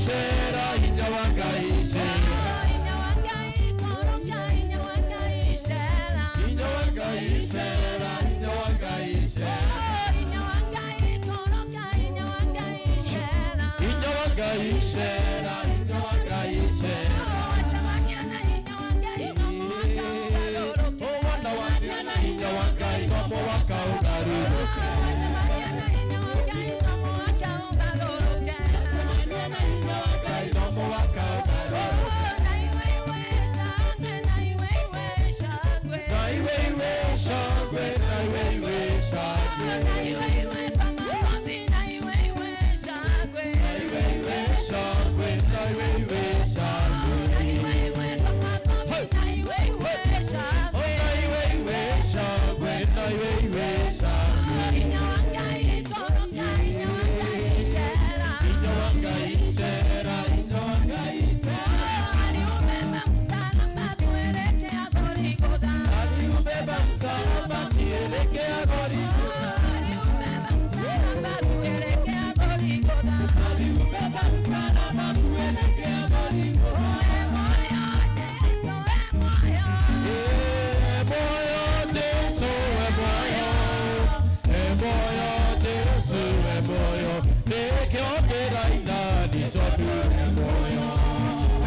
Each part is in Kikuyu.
Cera, hinya wa Ngai cera. Hinya wa Ngai koroka, hinya wa Ngai cera. Hinya wa Ngai cera, hinya wa Ngai cera. Hinya wa Ngai koroka, hinya wa Ngai cera. Hinya wa Ngai cera, hinya wa Ngai cera. Wacemania na hinya wa Ngai no mũhaka ũgarũrũke. Wona wathio na hinya wa Ngai no mũhaka ũgarũrũke. Wacemania na hinya wa Ngai no mũhaka ũgarũrũke. Wacemania na hinya wa Ngai no mũhaka ũgarũrũke. Na iwe iwe shangwe, na iwe iwe shangwe. Na iwe iwe shangwe, na iwe iwe shangwe. Na iwe iwe kwa maombi, na iwe iwe shangwe. Na iwe iwe shangwe, na iwe iwe shangwe. Na iwe iwe kwa maombi, na iwe iwe shangwe. Oh, na iwe iwe shangwe, na iwe iwe shangwe. Hinya wa Ngai koroka, hinya wa Ngai cera. Hinya wa Ngai cera, hinya wa Ngai cera. Aliubeba msalaba kuelekea Golgotha. Aliubeba msalaba kielekea Golgotha. Aliubeba msalaba kuelekea Golgotha. Aliubeba msalaba kuelekea Golgotha. E moyo Jesu, e moyo. E moyo Jesu, e moyo. E moyo Jesu, e moyo. Nĩkĩo ndĩraina nĩ tondũ e moyo.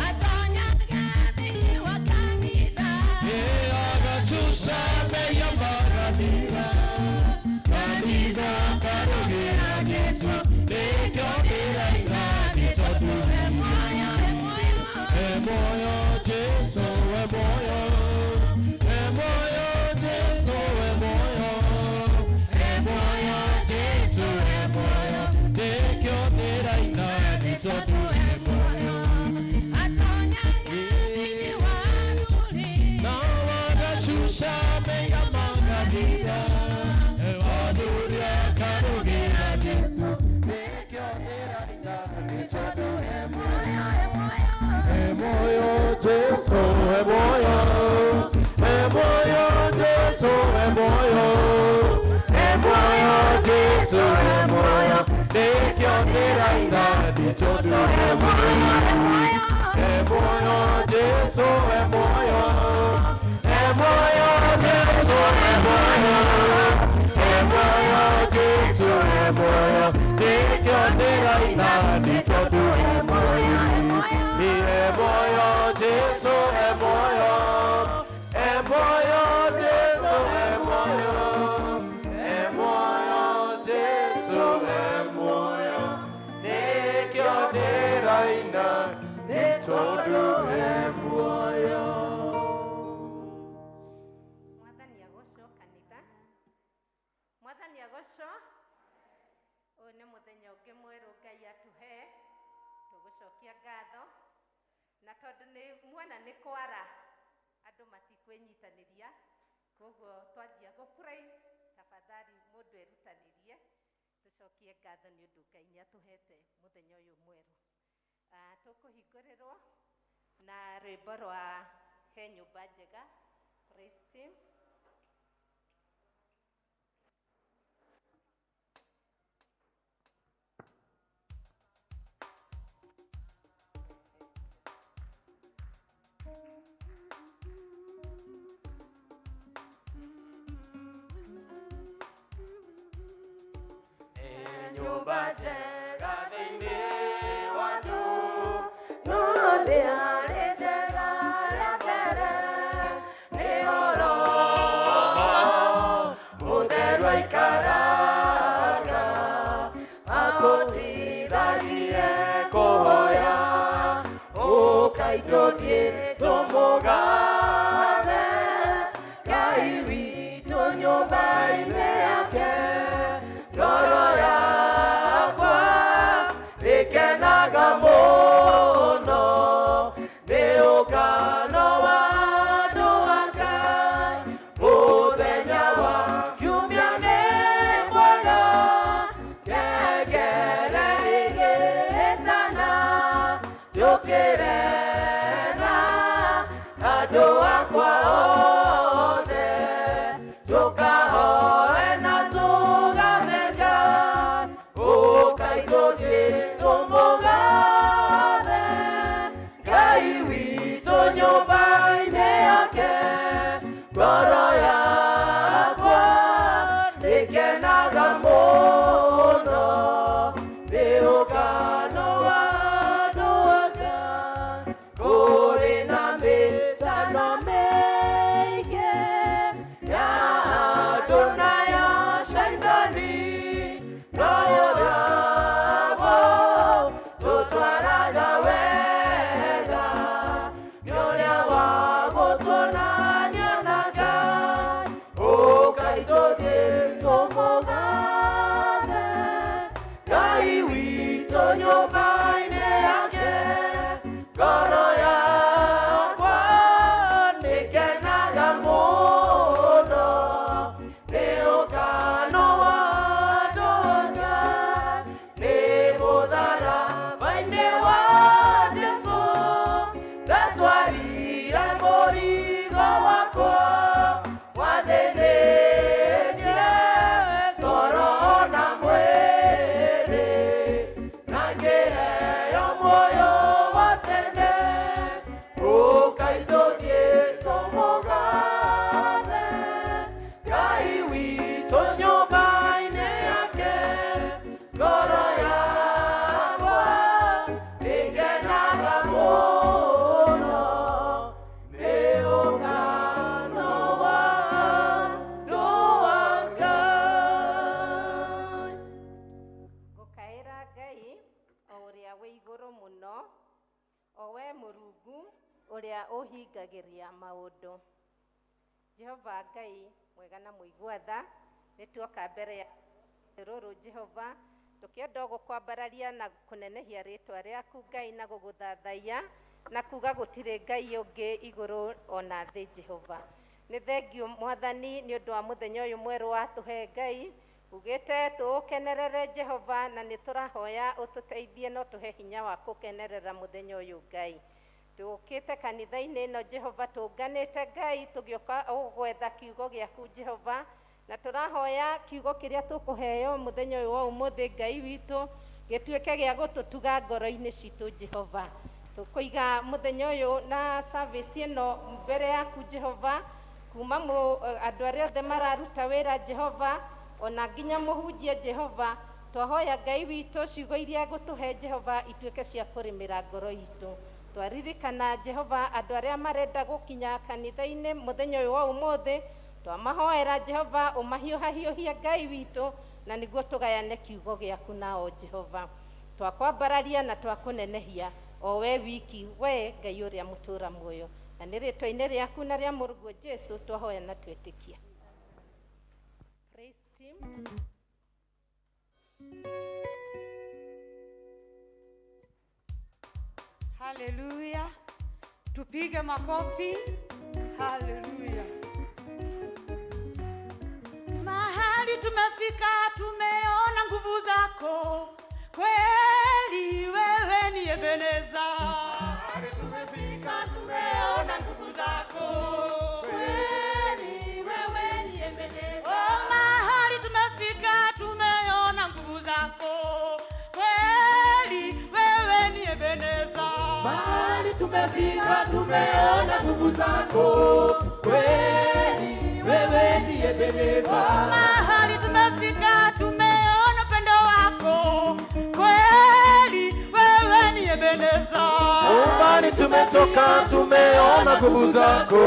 Atonyaga thĩinĩ wa kanitha. Ĩ agacusha mehia magathira. Kanitha karũgĩra Jesu. Nĩkĩo ndĩraina nĩ tondũ E moyo, e moyo. E moyo Jesu, e moyo. E moyo Jesu, e moyo. E moyo Jesu, e moyo. Nĩkĩo ndĩraina nĩ tondũ e moyo. Atonyaga thĩinĩ wa athuri. Na wagacusha mehia magathira. Athuri akarũgĩra Jesu. Nĩkĩo ndĩraina nĩ tondũ e moyo. E moyo, e moyo. E moyo Jesu, e moyo. E moyo Jesu, e moyo. E moyo Jesu, e moyo. Nĩkĩo ndĩraina nĩ tondũ e moyo. E moyo Jesu, e moyo. E moyo Jesu, e moyo. E moyo Jesu, e moyo. Nĩkĩo ndĩraina nĩ tondũ e moyo. E moyo Jesu, e moyo. E moyo Jesu, e moyo. E moyo Jesu, e moyo. Nĩkĩo ndĩraina nĩ tondũ e muoyo. Mwathani agocwo kanitha. Mwathani agocwo. Ũyũ nĩ mũthenya ũngĩ mwerũ Ngai atũhe, tũgũcokia ngatho. Na tondũ nĩ muona nĩ kwara, andũ matikwĩnyitanĩria, koguo twanjia gũ praise, tafadhali mũndũ erutanĩrie, tũcokie ngatho nĩ ũndũ Ngai nĩ atũhete mũthenya ũyũ mwerũ. Tũkũhingũrĩrwo na rwĩmbo rwa He Nyũmba Njega, praise team. Nyũmba njega thĩinĩ wa andũ, No ndĩarĩ njega rĩa mbere, nĩho Roho Mũtheru aikaraga, akũtithagie kũhoya, ũkai tũthiĩ tũmũgathe Ngai witũ nyũmba-inĩ yake. Ngoro yakwa ĩkenaga mũno nĩ ũngano wa andũ a Ngai. Mũthenya wa kiumia nĩ mwega, ngengere ĩgĩtana, tũkĩre na andũ akwa othe, tũkahoe na tũgathe Ngai. Ũkai tũthiĩ tũmũgathe O ũrĩa wĩ igũrũ mũno, o we Mũrungu ũrĩa ũhingagĩria maũndũ. Jehova Ngai mwega na mũigua tha, nĩ tuoka mbere ya rũrũ Jehova, tũkĩenda gũkwambararia na kũnenehia rĩtwa rĩaku Ngai na gũgũthathaiya na kuga gũtirĩ Ngai ũngĩ igũrũ ona thĩ Jehova. Nĩ thengiũ Mwathani nĩ ũndũ wa mũthenya ũyũ mwerũ watũhe Ngai, ugĩte tũũkenerere Jehova, na nĩ tũrahoya ũtũteithie no tũhe hinya wa kũkenerera mũthenya ũyũ Ngai. Tũkĩte kanitha-inĩ ĩno Jehova, tũnganĩte Ngai tũgĩũka gwetha kiugo gĩaku Jehova, na tũrahoya kiugo kĩrĩa tũkũheo mũthenya ũyũ wa ũmũthĩ Ngai witũ gĩtuĩke gĩa gũtũtuga ngoro-inĩ citũ Jehova. Tũkũiga mũthenya ũyũ na service ĩno mbere yaku Jehova, kuma andũ arĩa othe mararuta wĩra Jehova, ona nginya mũhunjia Jehova, twahoya Ngai witũ ciugo iria gũtũhe Jehova ituĩke cia kũrĩmĩra ngoro itũ. Twaririkana Jehova andũ arĩa marenda gũkinya kanitha-inĩ mũthenya ũyũ wa ũmũthĩ, twamahoera Jehova ũmahiũhahiũhie Ngai witũ, na nĩguo tũgayane kiugo gĩaku nao Jehova. Twakwambararia na twakũnenehia o we wiki, we Ngai ũrĩa mũtũra muoyo, na nĩ rĩtwa-inĩ rĩaku na rĩa mũrũguo Jesu twahoya na twetĩkia. Praise team. Haleluya, tupige makofi. Haleluya. Mahali tumefika, tumeona nguvu zako, kweli wewe ni Ebeneza. Mahali tumefika, tumeona nguvu zako, kweli wewe ni Ebeneza. Oh, mahali tumefika, tumeona nguvu zako, kweli wewe ni Ebeneza. Mahali tumefika, tumeona nguvu zako, kweli wewe ni Ebeneza. Mahali tumefika, tumeona upendo wako, kweli wewe ni Ebeneza. Umbali tumetoka, tumeona nguvu zako,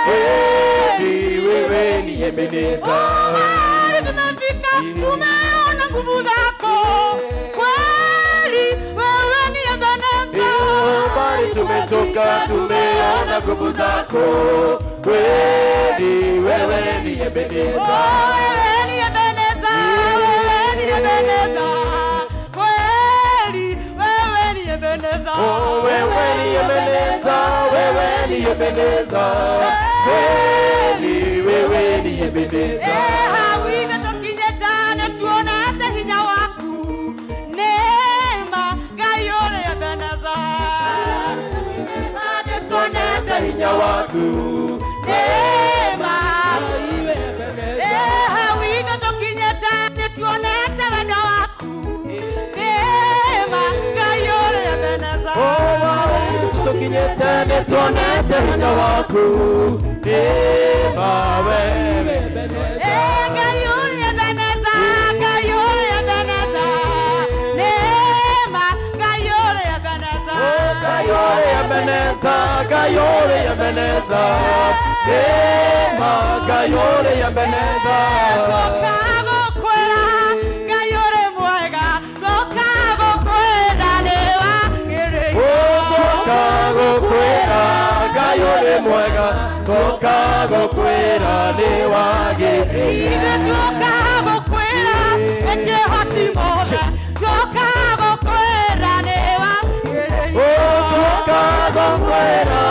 kweli wewe ni Ebeneza. Mahali tumefika, tumeona nguvu zako, kweli wewe ni Ebeneza. Umbali tumetoka, tumeona nguvu zako, kweli wewe ni Ebeneza. Oh, wewe ni Ebeneza, wewe ni Ebeneza, kweli wewe ni Ebeneza. Oh, wewe ni Ebeneza, wewe ni Ebeneza, kweli wewe ni Ebeneza. Eh, hau ithe tũkinyĩte nĩtuonete hinya waku, nĩma Ngai ũrĩ Ebeneza. Nĩtuonete hinya waku, Nĩma. Ngai Ebeneza. Eh, hau ithe tũkinyĩte nĩtuonete wendo waku, nĩma Ngai ũrĩ Ebeneza. Oh, hau tũkinyĩte nĩtuonete hinya waku, nĩma wewe Ebeneza. Eh, Ngai ũrĩ Ebeneza, Ngai ũrĩ Ebeneza, nĩma Ngai ũrĩ Ebeneza. Oh, Ngai ũrĩ Ebeneza, Ngai ũrĩ Ebeneza, nĩma Ngai ũrĩ Ebeneza. Tũka gũkwĩra Ngai ũrĩ mwega, tũka gũkwĩra nĩ wagĩrĩire. Tũka gũkwĩra Ngai ũrĩ mwega, tũka gũkwĩra nĩ wagĩrĩire. Ithuĩ tũka gũkwĩra kĩhoti mothe, tũka gũkwĩra nĩ wagĩrĩire. Tũka gũkwĩra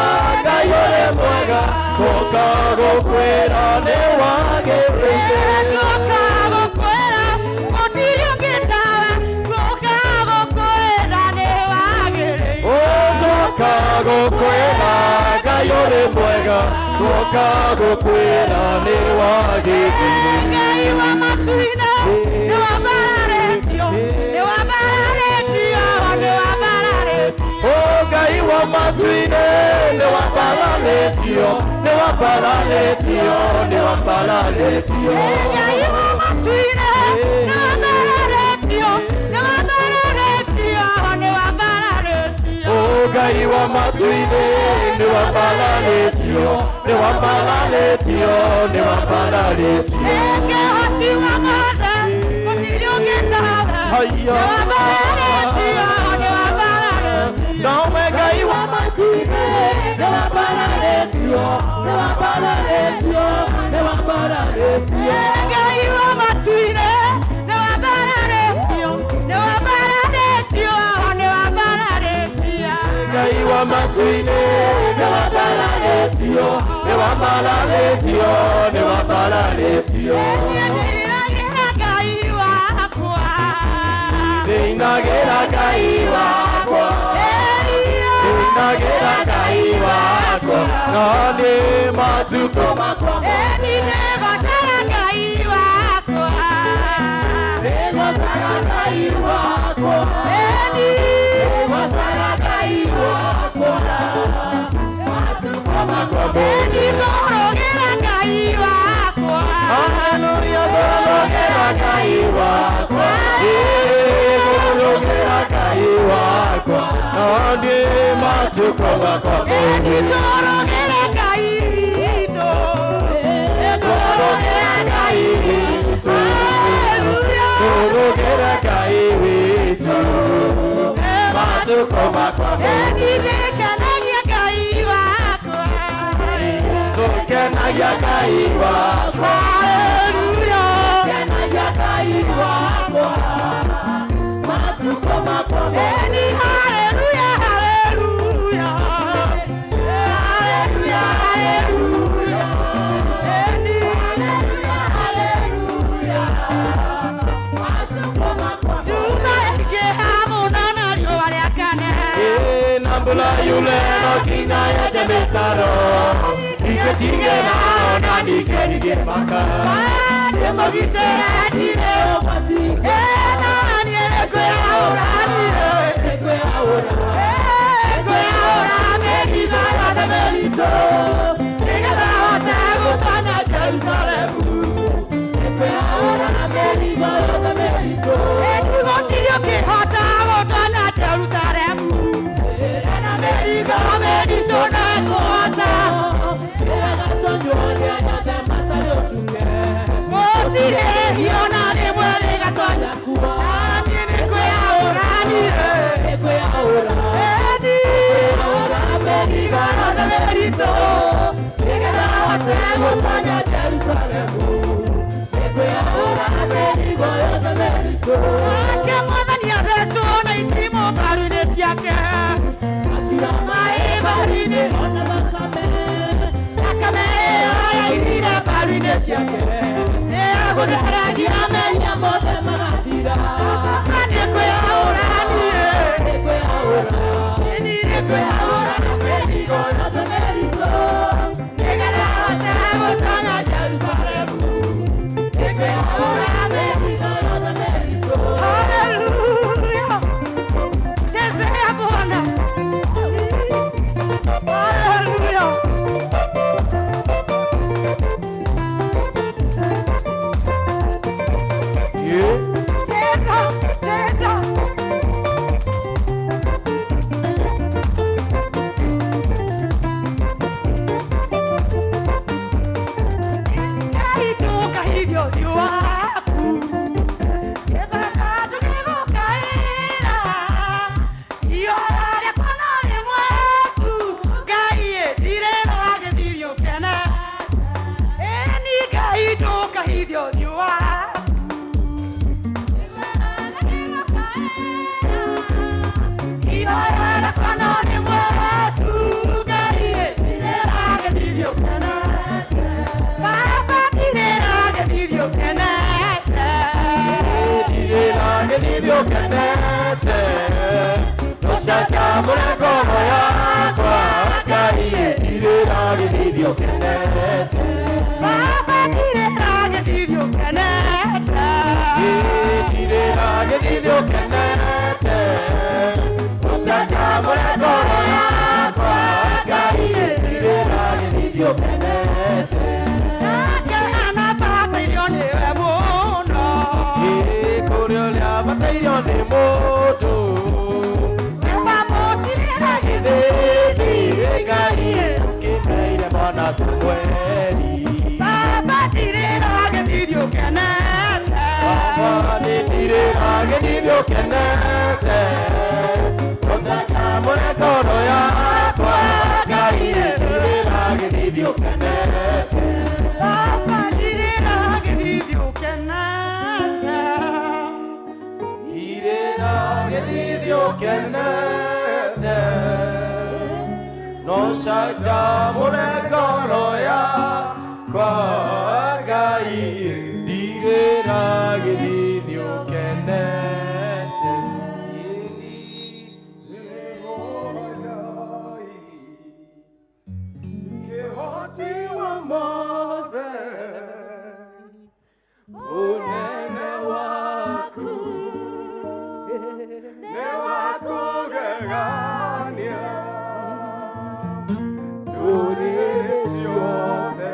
Ngai ũrĩ mwega, tũka gũkwĩra nĩ wagĩrĩire. Tũka gũkwĩra gũtirĩ ũngĩ tawe, tũka gũkwĩra nĩ wagĩrĩire. Tũka gũkwĩra Ngai ũrĩ mwega, tũka gũkwĩra nĩ wagĩrĩire. Ngai wa matu-inĩ nĩ wambararĩtio, nĩ wambararĩtio, nĩ wambararĩtio. O Ngai wa matu-inĩ nĩ wambararĩtio, nĩ wambararĩtio, nĩ wambararĩtio. Ngai wa matu-inĩ nĩ wambararĩtio, nĩ wambararĩtio, nĩ wambararĩtio. O Ngai wa matu-inĩ nĩ wambararĩtio, nĩ wambararĩtio, nĩ wambararĩtio. Kĩhoti wa mothe, gũtirĩ ũngĩ tawe, Haiya. nĩ wambararĩtio. wa matu-inĩ nĩwambararĩtio, nĩwambararĩtio, nĩwambararĩtio. Nĩndĩragĩra Ngai wakwa. Ndĩinagĩra Ngai wakwa, ndĩinagĩra Ngai wakwa, no nĩ matukũ makwa. Nĩndĩgocaga Ngai wakwa. Ndĩgocaga Ngai wakwa, ndĩgocaga Ngai wakwa, matukũ makwa mothe. Nĩngũrũgĩra Ngai wakwa. Haleluya, ngũrũgĩra Ngai wakwa, ngũrũgĩra Ngai wakwa, no nĩ matukũ makwa mothe. Nĩngũrũgĩra Ngai witũ. Ngũrũgĩra Ngai witũ, Haleluya. ngũrũgĩra Ngai witũ, matukũ makwa mothe. Nĩndĩkenagia Ngai wakwa. Tũkenagia Ngai wakwa, Haleluya. kenagia Ngai wakwa, matukũ makwa mothe. Eni haleluya, haleluya. Haleluya, haleluya. Eni haleluya, haleluya. Juma ĩngĩha mũno na riũa rĩakane. Na mbura yure no nginya yenje mĩtaro, ingĩtigĩra ona ndingĩrigĩmaka. Ndĩmũgitĩre ndirĩ ũgwati. Ĩ na niĩ nĩngwĩyaũra niĩ. Nĩngwĩyaũra mĩrigo yothe mĩritũ, nĩgetha hote gũtonya Jerusalemu. Gũtirĩ ũkĩhota gũtonya Jerusalemu na mĩrigo mĩritũ ndekũhota. Gũtirĩ hiona rĩmwe rĩgatonya kuo. Na niĩ nĩngwĩyaũra niĩ. Ĩni. Mĩrigo yothe mĩritũ, nĩgetha hote gũtonya Jerusalemu. Nake Mwathani athecwo na itimũ mbaru-inĩ ciake. Maĩ mbaru-inĩ, thakame ĩyo yaumire mbaru-inĩ ciake. Nĩyagũtheragia mehia mothe magathira. Na nĩngwĩyaũra niĩ. Ĩni nĩngwĩyaũra mĩrigo yothe mĩritũ, nĩgetha hote gũtonya Jerusalemu. Nĩngwĩyaũra mĩrigo yothe mĩritũ. Haleluya. Chezea Bwana. Haleluya. Cheza, cheza. Ngai ndũkahithie ũthiũ waku. Gĩthaka ndũgĩgũkaĩra. Ihoya rĩakwa no rĩmwe tu. Ngai ndirĩra gĩthithi ũkenete. Ĩni Ngai ndũkahithie ũthiũ waku. Ihoya rĩakwa no rĩmwe tu. Ngai ndirĩra gĩthithi ũkenete. Baba ndirĩra gĩthithi ũkenete. Ndirĩra gĩthithi ũkenete, ũcanjamũre ngoro yakwa, Ngai ndirĩra gĩthithi ũkenete. Baba ndirĩra gĩthithi ũkenete. Ndirĩra gĩthithi ũkenete, ũcanjamũre ngoro yakwa, Ngai ndirĩra gĩthithi ũkenete. Nake Hana abatairio nĩwe mũno. Kũrĩ ũrĩa abatairio nĩ mũndũ, Nĩwamũtirĩra gĩthithi Ngai ũkĩmeire mwana Samueli. Baba ndirĩra gĩthithi ũkenete. Baba ndirĩra gĩthithi ũkenete, ũcanjamũre ngoro yakwa, Ngai ndirĩra gĩthithi ũkenete. Baba ndirĩra gĩthithi ũkenete. Ndirĩra gĩthithi ũkenete. No canjamũre ngoro yakwa Ngai ndirĩra gĩthithi ũkenete. Unene waku nĩ wakũgegania ndũrĩrĩ ciothe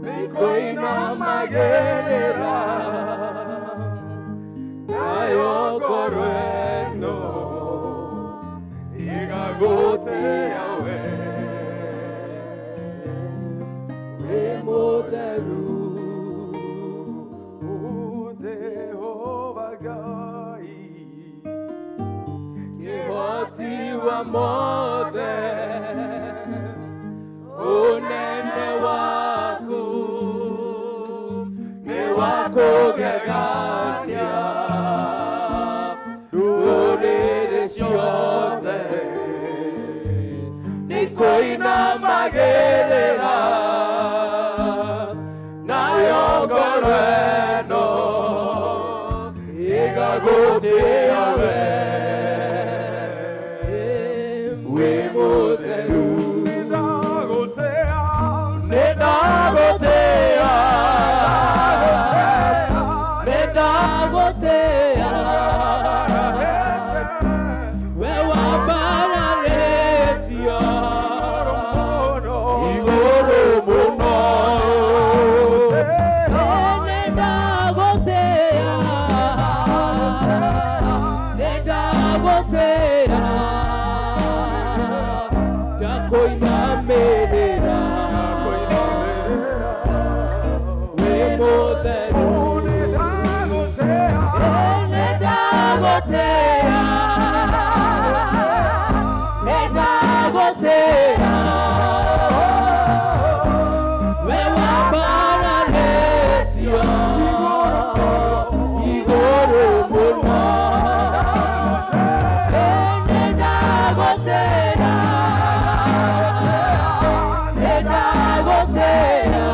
nĩikũinamagĩrĩra nayo ngoro ĩno ĩgagũtĩa we wĩ mũtheru. Jehova Ngai kĩhoti wa mothe unene waku nĩ wakũgegania ndũrĩrĩ ciothe nĩikũinamagĩrĩra nayo ngoro ĩno ĩgagũtĩa we wĩ mũtheru. Nĩndagũtĩa, nĩndagũtĩa, we wambararĩtio igũrũ mũno. Nĩndagũtĩa, nĩndagũtĩa, ndakũinamĩrĩra wĩ mũtheru. Nĩndagũtĩa, nĩndagũtĩa, we wambararĩtio igũrũ mũno. Nĩndagũtĩa, nĩndagũtĩa,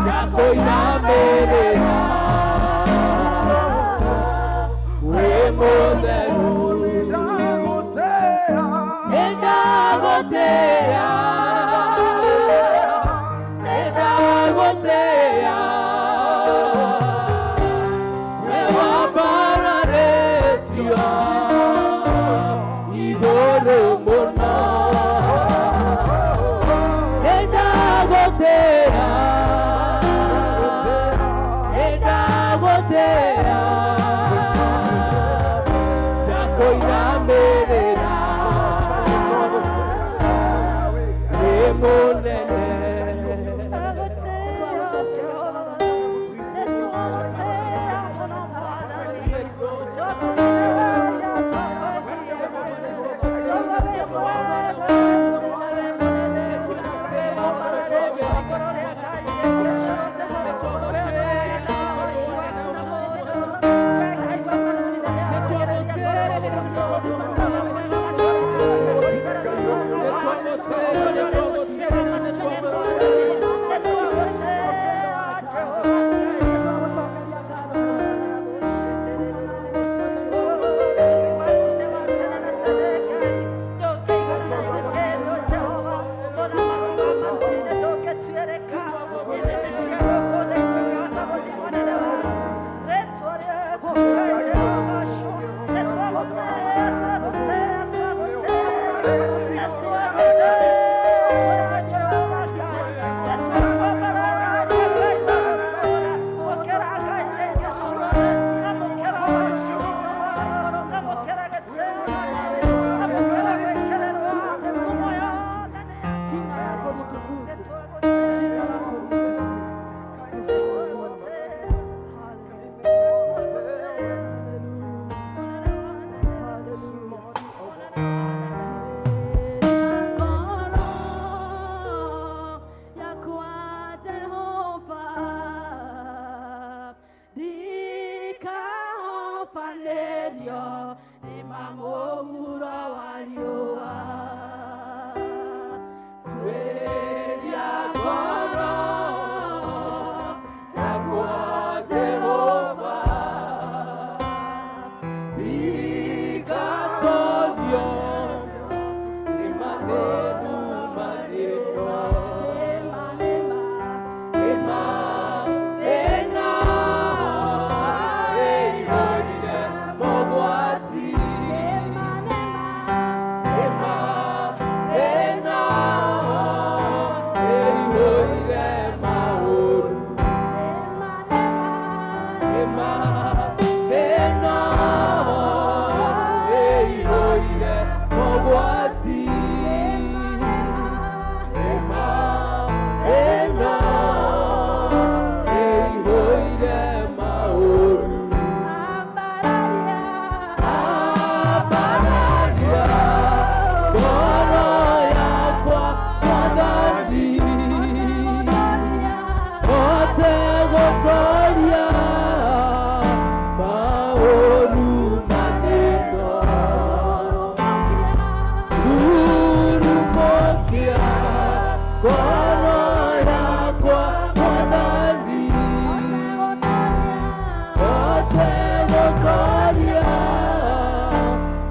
ndakũinamĩrĩra wĩ mũtheru. Nĩndagũtĩa, nĩndagũtĩa, we wambararĩtio igũrũ mũno. Nĩndagũtĩa, nĩndagũtĩa, ndakũinamĩrĩra wĩ mũnene. Ndikahobanĩrio nĩ mamũhuro. Ogotoria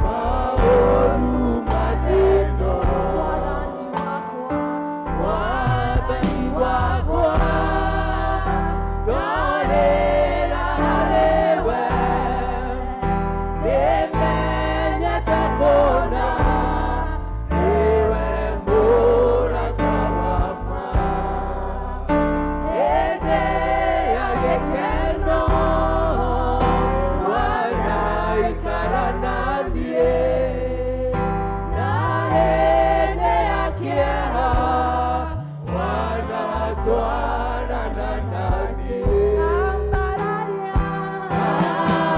maũru mathĩno Mwathani wakwa ndorĩra harĩ we nĩmenyete kũna nĩwe mũrata wa ma hĩndĩ ya gĩkeno wanaikara na niĩ na hĩndĩ ya kĩeha wanatwarana na niĩ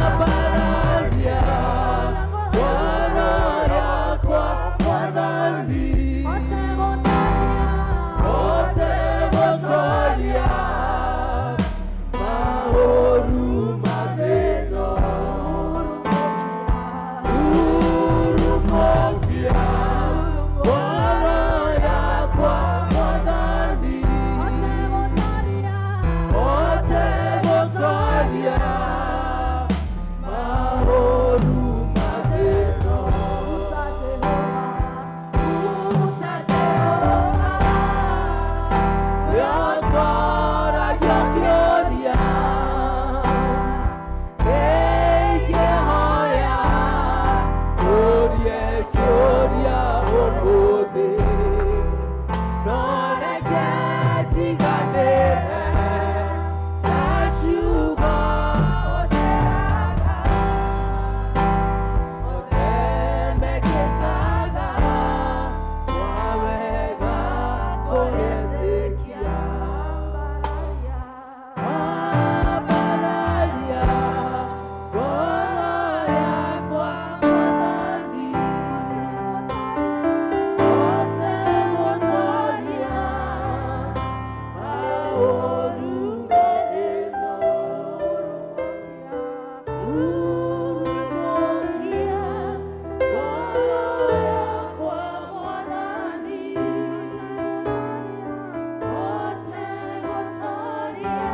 Ambararia ngoro yakwa Mwathani Ote gotoria maũru mathĩno Urumũkia ngoro yakwa Mwathani Ote gotoria maũru mathĩno Yotoragia kĩũria ingĩhoya ũrie kĩũria ũmũthĩ no reke njiganĩre na ciugo ũnjĩraga othe mekĩkaga kwa wega kũhetũkia Ambararia ngoro yakwa Mwathani ote gũtooria maũru methĩno Urumũkia ngoro yakwa Mwathani ote gũtooria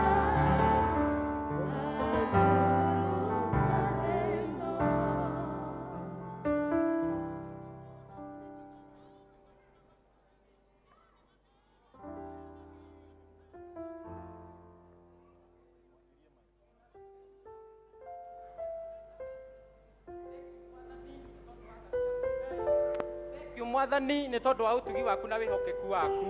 Thengiũ mwathani nĩ tondũ wa ũtugi waku na wĩhokeku waku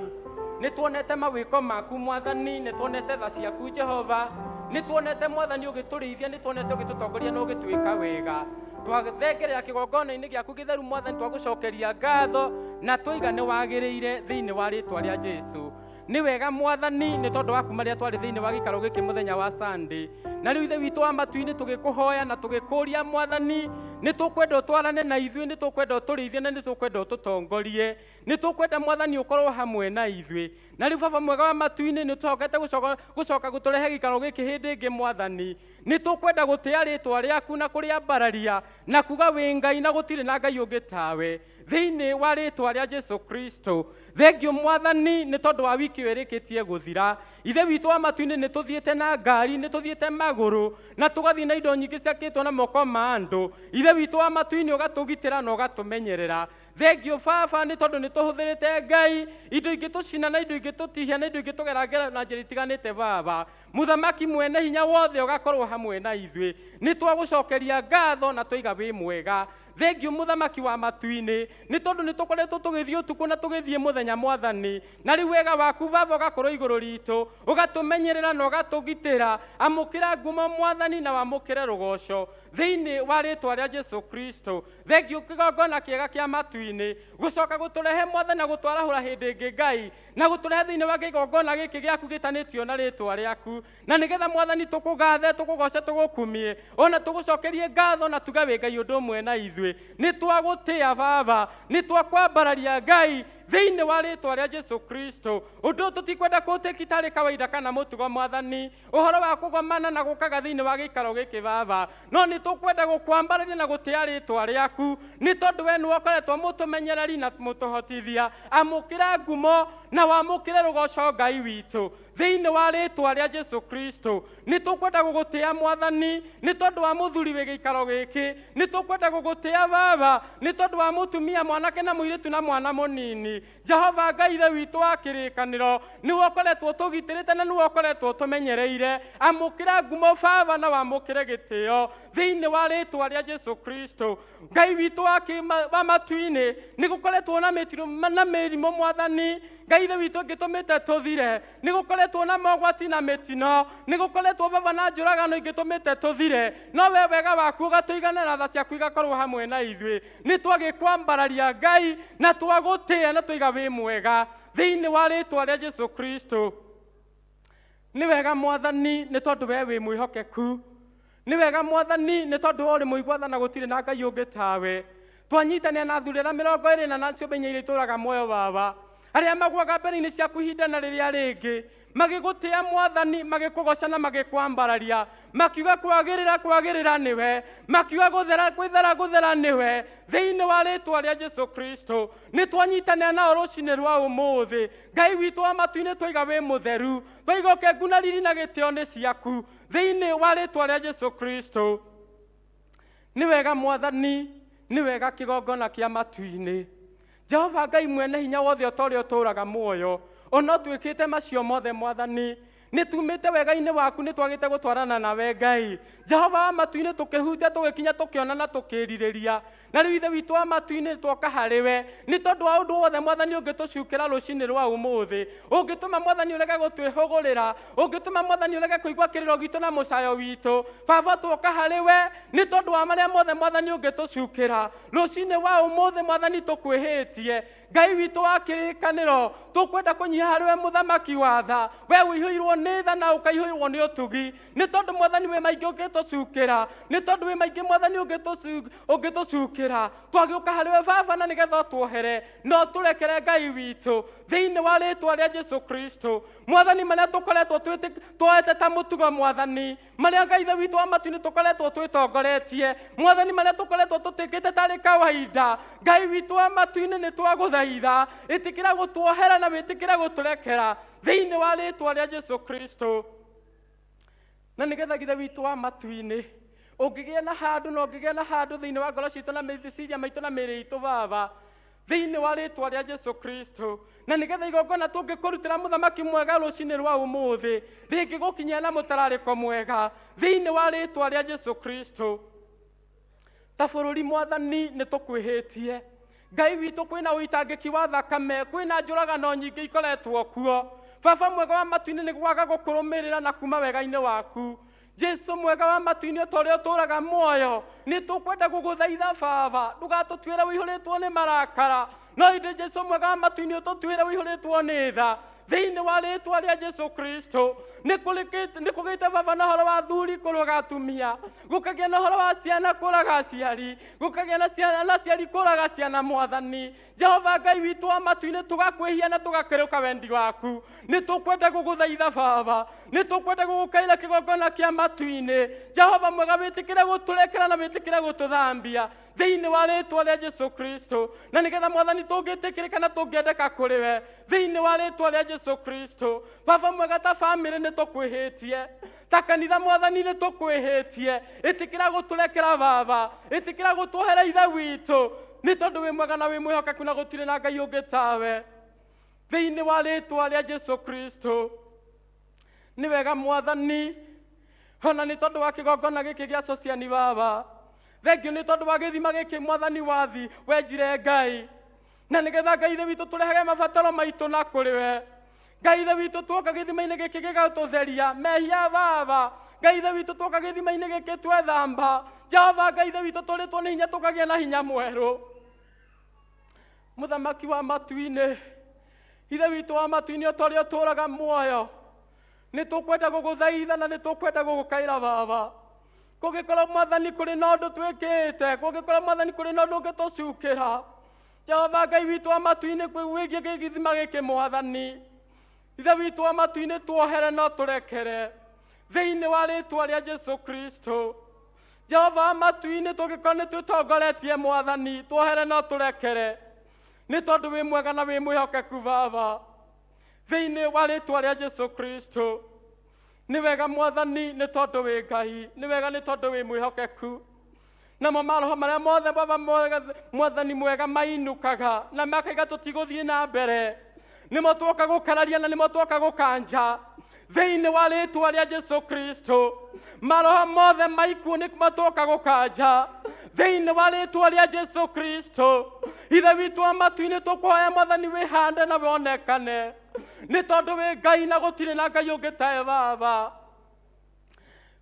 nĩ tuonete mawĩko maku mwathani nĩ tuonete tha ciaku jehova nĩ tuonete mwathani ũgĩtũrĩithia nĩ tuonete ũgĩtũtongoria na ũgĩtwĩka wega twathengerera kĩgongona-inĩ gĩaku gĩtheru mwathani twagũcokeria ngatho na twaiga nĩ wagĩrĩire thĩinĩ wa rĩtwa rĩa jesu nĩ wega mwathani nĩ tondũ wa kuma rĩrĩa twarĩ thĩinĩ wa gĩikaro gĩkĩ mũthenya wa Sunday na rĩu ithe witũ wa matu-inĩ tũgĩkũhoya na tũgĩkũria mwathani nĩ tũkwenda ũtwarane na ithuĩ nĩ tũkwenda ũtũrĩithie na nĩ tũkwenda ũtũtongorie nĩ tũkwenda mwathani ũkorwo hamwe na ithuĩ na rĩu baba mwega wa matu-inĩ nĩ tũhokete gũcoka gũcoka gũtũrehe gĩikaro gĩkĩ hĩndĩ ĩngĩ mwathani nĩ tũkwenda gũtĩa rĩtwa rĩaku na kũrĩambararia na kuga wĩ ngai na gũtirĩ na ngai ũngĩ tawe thĩinĩ wa rĩtwa rĩa jesu kristo thengio mwathani nĩ tondũ wa wiki ĩyo ĩrĩkĩtie gũthira ithe witũ wa matu-inĩ nĩ tũthiĩte na ngari nĩ tũthiĩte magũrũ na tũgathiĩ na indo nyingĩ ciakĩtwo na moko ma andũ ithe witũ wa matu-inĩ ũgatũgitĩra na ũgatũmenyerera thengio baba nĩ tondũ nĩ tũhũthĩrĩte ngai indo ingĩ tũcina na indo ingĩ tũtihia na indo ingĩ tũgerangera na njĩra itiganĩte baba mũthamaki mwene hinya wothe ũgakorwo hamwe na ithuĩ nĩ twagũcokeria ngatho na twaiga wĩ mwega thengio mũthamaki wa matu-inĩ nĩ tondũ nĩ tũkoretwo tũgĩthiĩ ũtukũ na tũgĩthiĩ mũthenya mwathani na rĩu wega waku baba ũgakorwo igũrũ ritũ ũgatũmenyerera na ũgatũgitĩra amũkĩra ngumo mwathani na wamũkĩre rũgoco thĩinĩ wa rĩtwa rĩa jesu kristo thengio kĩgongona kĩega kĩa matu-inĩ gũcoka gũtũrehe mwathani na gũtwarahũra hĩndĩ ĩngĩ ngai na gũtũrehe thĩinĩ wa kĩgongona gĩkĩ gĩaku gĩtanĩtio na rĩtwa rĩaku na nĩgetha mwathani tũkũgathe tũkũgoce tũgũkumie ona tũgũcokerie ngatho na tuge wĩ ngai ũndũ ũmwe na ithuĩ nĩ twagũtĩa baba nĩ twakwambararia ngai Thĩinĩ wa rĩtwa rĩa Jesu Kristo, ũndũ ũyũ tũtikwenda kũũtĩki tarĩ kawaida kana mũtugo Mwathani, ũhoro wa kũgomana na gũkaga thĩinĩ wa gĩikaro gĩkĩ Baba, no nĩ tũkwenda gũkwambarĩria na gũtĩa rĩtwa rĩaku, nĩ tondũ we nĩwe ũkoretwo mũtũmenyereri na mũtũhotithia. Amũkĩra ngumo na wamũkĩre rũgoco Ngai witũ thĩinĩ wa rĩtwa rĩa Jesu Kristo. Nĩ tũkwenda gũgũtĩa Mwathani nĩ tondũ wa mũthuri wĩ gĩikaro gĩkĩ, nĩ tũkwenda gũgũtĩa Baba nĩ tondũ wa mũtumia mwanake na mũirĩtu na mwana mũnini. Jehova Ngai ithe witũ wa kĩrĩkanĩro, nĩwe ũkoretwo tũgitĩrĩte na nĩwe ũkoretwo tũmenyereire. Amũkĩra ngumo Baba na wamũkĩre gĩtĩo thĩinĩ wa rĩtwa rĩa Jesu Kristo. Ngai witũ wa matu-inĩ, nĩ gũkoretwo na mĩtino na mĩrimũ Mwathani Ngai ithe witũ ĩngĩtũmĩte tũthire, nĩ gũkoretwo na mogwati na mĩtino, nĩ gũkoretwo Baba na njũragano ingĩtũmĩte tũthire, no we wega waku ũgatũigana na tha ciaku igakorwo hamwe na ithuĩ. Nĩ twagĩkwambararia Ngai na twagũtĩa na twaiga wĩ mwega thĩinĩ wa rĩtwa rĩa Jesu Kristo. Nĩ wega Mwathani nĩ tondũ we wĩ mwĩhokeku, nĩ wega Mwathani nĩ tondũ we ũrĩ mũigua tha na gũtirĩ na Ngai ũngĩ tawe. Twanyitanĩra na athuri arĩa 24 na ciũmbe inya iria itũũraga muoyo Baba, arĩa magũaga mbere-inĩ ciaku ihinda na rĩrĩa rĩngĩ, magĩgũtĩa Mwathani, magĩkũgoca na magĩkwambararia, makiuga kwagĩrĩra kwagĩrĩra nĩwe, makiuga gũthera gwĩthera gũthera nĩwe, thĩinĩ wa rĩtwa rĩa Jesu Kristo. Nĩ twanyitanĩra nao rũcinĩ rwa ũmũthĩ. Ngai witũ wa matu-inĩ, twaiga wĩ mũtheru, twaiga ũkengu na riri na gĩtĩo nĩ ciaku thĩinĩ wa rĩtwa rĩa Jesu Kristo. Nĩ wega Mwathani, nĩ wega kĩgongona kĩa matu-inĩ. Jehova Ngai mwene hinya wothe, o ta ũrĩa ũtũũraga muoyo, ona ũtuĩkĩte macio mothe Mwathani, nĩ tumĩte wega-inĩ waku, nĩ twagĩte gũtwarana nawe Ngai Jehova wa matu-inĩ, tũkĩhutia, tũgĩkinya, tũkĩona na tũkĩrirĩria. Na rĩu ithe witũ wa matu-inĩ, twoka harĩ we nĩ tondũ wa ũndũ wothe Mwathani ũngĩtũcukĩra rũcinĩ rwa ũmũthĩ, ũngĩtũma Mwathani ũrege gũtwĩhũgũrĩra, ũngĩtũma Mwathani ũrege kũigua kĩrĩro gitũ na mũcayo witũ. Baba, twoka harĩ we nĩ tondũ wa marĩa mothe Mwathani ũngĩtũcukĩra rũcinĩ wa ũmũthĩ. Mwathani, tũkwĩhĩtie. Ngai witũ wa kĩrĩkanĩro, tũkwenda kũnyiha harĩ we mũthamaki wa tha, we ũihũirwo nĩ tha na ũkaihũirwo nĩ ũtugi, nĩ tondũ Mwathani wĩ maingĩ ũngĩtũcukĩra, nĩ tondũ wĩ maingĩ Mwathani ũngĩtũcukĩra. Twagĩũka harĩ we Baba na nĩgetha ũtuohere na ũtũrekere Ngai witũ thĩinĩ wa rĩtwa rĩa Jesu Kristo. Mwathani, marĩa tũkoretwo tuoete ta mũtugo Mwathani, marĩa Ngai ithe witũ wa matu-inĩ tũkoretwo twĩtongoretie Mwathani, marĩa tũkoretwo tũtĩkĩte tarĩ kawaida, Ngai witũ wa matu-inĩ, nĩ twagũthaitha, ĩtĩkĩra gũtuohera na wĩtĩkĩre gũtũrekera thĩinĩ wa rĩtwa rĩa Jesu Kristo. Na nĩgetha ithe witũ wa matu-inĩ ũngĩgĩa na handũ na ũngĩgĩa na handũ thĩinĩ wa ngoro citũ na meciria maitũ na mĩĩrĩ itũ Baba, thĩinĩ wa rĩtwa rĩa Jesu Kristo, na nĩgetha igongona tũngĩkũrutĩra mũthamaki mwega rũcinĩ rwa ũmũthĩ rĩngĩgũkinyia na mũtararĩko mwega thĩinĩ wa rĩtwa rĩa Jesu Kristo. Ta bũrũri Mwathani, nĩ tũkwĩhĩtie. Ngai witũ, kwĩna ũitangĩki wa thakame, kwĩna njũragano nyingĩ ikoretwo kuo. Baba mwega wa matu-inĩ, nĩ gwaga gũkũrũmĩrĩra na kuma wega-inĩ waku. Jesu mwega wa matu-inĩ, o ta ũrĩa ũtũũraga muoyo, nĩ tũkwenda gũgũthaitha Baba, ndũgatũtuĩre ũihũrĩtwo nĩ marakara, no ĩndĩ Jesu mwega wa matu-inĩ, ũtũtuĩre ũihũrĩtwo nĩ tha thĩinĩ wa rĩtwa rĩa Jesu Kristo. Nĩ kũgĩte Baba na ũhoro wa athuri kũrũga atumia, gũkagĩa na ũhoro wa ciana kũraga aciari, gũkagĩa na ciana na aciari kũraga ciana. Mwathani Jehova Ngai witũ wa matu-inĩ, tũgakwĩhia na tũgakĩrũka wendi waku. Nĩ tũkwenda gũgũthaitha Baba, nĩ tũkwenda gũgũkaĩra kĩgongona kĩa matu-inĩ. Jehova mwega, wĩtĩkĩre gũtũrekera na wĩtĩkĩre gũtũthambia thĩinĩ wa rĩtwa rĩa Jesu Kristo, na nĩgetha Mwathani tũngĩtĩkĩrĩka na tũngĩendeka kũrĩ we thĩinĩ wa rĩtwa rĩa Jesu Kristo. Baba mwega, ta bamĩrĩ nĩ tũkwĩhĩtie, ta kanitha Mwathani nĩ tũkwĩhĩtie. Ĩtĩkĩra gũtũrekera Baba, ĩtĩkĩra gũtuohera ithe witũ, nĩ tondũ wĩ mwega na wĩ mwĩhokeku na gũtirĩ na Ngai ũngĩ tawe thĩinĩ wa rĩtwa rĩa Jesu Kristo. Nĩ wega Mwathani, ona nĩ tondũ wa kĩgongona gĩkĩ gĩa Sociani Baba, thengio nĩ tondũ wa gĩthima gĩkĩ Mwathani wathi wenjire Ngai, na nĩgetha Ngai ithe witũ tũrehage mabataro maitũ na kũrĩ we. Ngai ithe witũ, tuoka gĩthima-inĩ gĩkĩ gĩgatũtheria mehia Baba. Ngai ithe witũ, tuoka gĩthima-inĩ gĩkĩ twethamba. Jehova Ngai ithe witũ, tũrĩtwo nĩ hinya, tũkagĩa na hinya mwerũ. Mũthamaki wa matu-inĩ, ithe witũ wa matu-inĩ, o ta ũrĩa ũtũũraga muoyo, nĩ tũkwenda gũgũthaitha na nĩ tũkwenda gũgũkaĩra Baba. Kũngĩkorwo Mwathani kũrĩ na ũndũ twĩkĩte, kũngĩkorwo Mwathani kũrĩ na ũndũ ũngĩtũcukĩra, Jehova Ngai witũ wa matu-inĩ wĩgiĩ gĩthima gĩkĩ Mwathani. Ithe witũ wa matu-inĩ, tuohere no tũrekere thĩinĩ wa rĩtwa rĩa Jesu Kristo. Jehova wa matu-inĩ, tũngĩkorwo nĩ twĩtongoretie Mwathani, tuohere no tũrekere, nĩ tondũ wĩ mwega na wĩ mwĩhokeku Baba, thĩinĩ wa rĩtwa rĩa Jesu Kristo. Nĩ wega Mwathani, nĩ tondũ wĩ Ngai, nĩ wega nĩ tondũ wĩ mwĩhokeku. Namo maroho marĩa mothe Baba mwega, Mwathani mwega, mainũkaga na makaiga tũtigũthiĩ na mbere, nĩmo twoka gũkararia na nĩmo twoka gũkanja thĩinĩ wa rĩtwa rĩa Jesu Kristo. Maroho mothe maikuũ nĩmo twoka gũkanja thĩinĩ wa rĩtwa rĩa Jesu Kristo. Ithe witũ wa matu-inĩ, tũkũhoya Mwathani wĩhande na wonekane, nĩ tondũ wĩ Ngai na gũtirĩ na Ngai ũngĩ tawe Baba,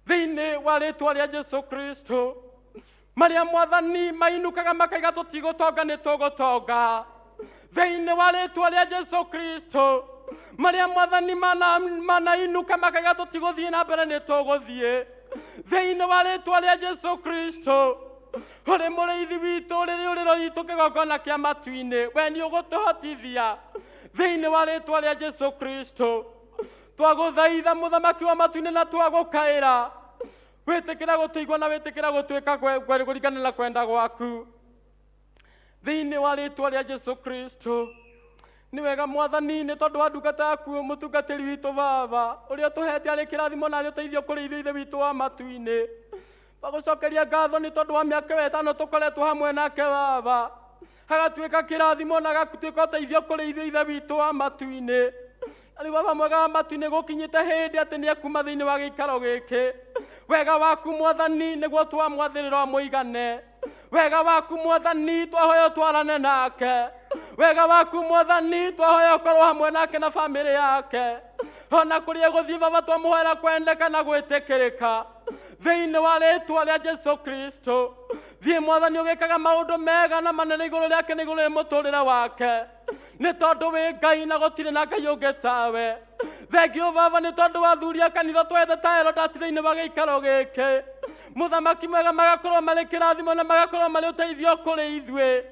thĩinĩ wa rĩtwa rĩa Jesu Kristo. Marĩa Mwathani mainũkaga makaiga tũtigũtonga, nĩ tũgũtonga thĩinĩ wa rĩtwa rĩa Jesu Kristo. Marĩa Mwathani manainũka makaiga tũtigũthiĩ na mbere, nĩ tũgũthiĩ thĩinĩ wa rĩtwa rĩa Jesu Kristo. Ũrĩ mũrĩithi witũ, ũrĩ rĩũrĩro ritũ, kĩgongona kĩa matu-inĩ, we nĩ ũgũtũhotithia thĩinĩ wa rĩtwa rĩa Jesu Kristo. Twagũthaitha Mũthamaki wa matu-inĩ na twagũkaĩra, wĩtĩkĩra gũtũigua na wĩtĩkĩra gũtuĩka kũringana na kwenda gwaku thĩinĩ wa rĩtwa rĩa Jesu Kristo. Nĩ wega Mwathani, nĩ tondũ wa ndungata yaku, mũtungatĩri witũ Baba, ũrĩa ũtũhete arĩ kĩrathimo na arĩ ũteithio kũrĩ ithuĩ. Ithe witũ wa matu-inĩ, twagũcokeria ngatho nĩ tondũ wa mĩaka ĩyo 5 tũkoretwo hamwe nake Baba, agatuĩka kĩrathimo na agatuĩka ũteithio kũrĩ ithuĩ. Ithe witũ wa matu-inĩ, na rĩu Baba mwega wa matu-inĩ, gũkinyĩte hĩndĩ atĩ nĩ ekuma thĩinĩ wa gĩikaro gĩkĩ. Wega waku Mwathani nĩguo twamwathĩrĩra mũigane. Wega waku Mwathani twahoya twarane nake. Wega waku Mwathani twahoya ũkorwo hamwe nake na bamĩrĩ yake ona kũrĩa gũthiĩ. Baba, twamũhoera kwendeka na gwĩtĩkĩrĩka thĩinĩ wa rĩtwa rĩa Jesu Kristo. Thiĩ Mwathani ũgĩkaga maũndũ mega na manene igũrũ rĩake na igũrũ rĩa mũtũrĩre wake, nĩ tondũ wĩ Ngai na gũtirĩ na Ngai ũngĩ tawe. Thengio Baba, nĩ tondũ wa athuri a kanitha twete ta elders thĩinĩ wa gĩikaro gĩkĩ. Mũthamaki mwega, magakorwo marĩ kĩrathimo na magakorwo marĩ ũteithio kũrĩ ithuĩ.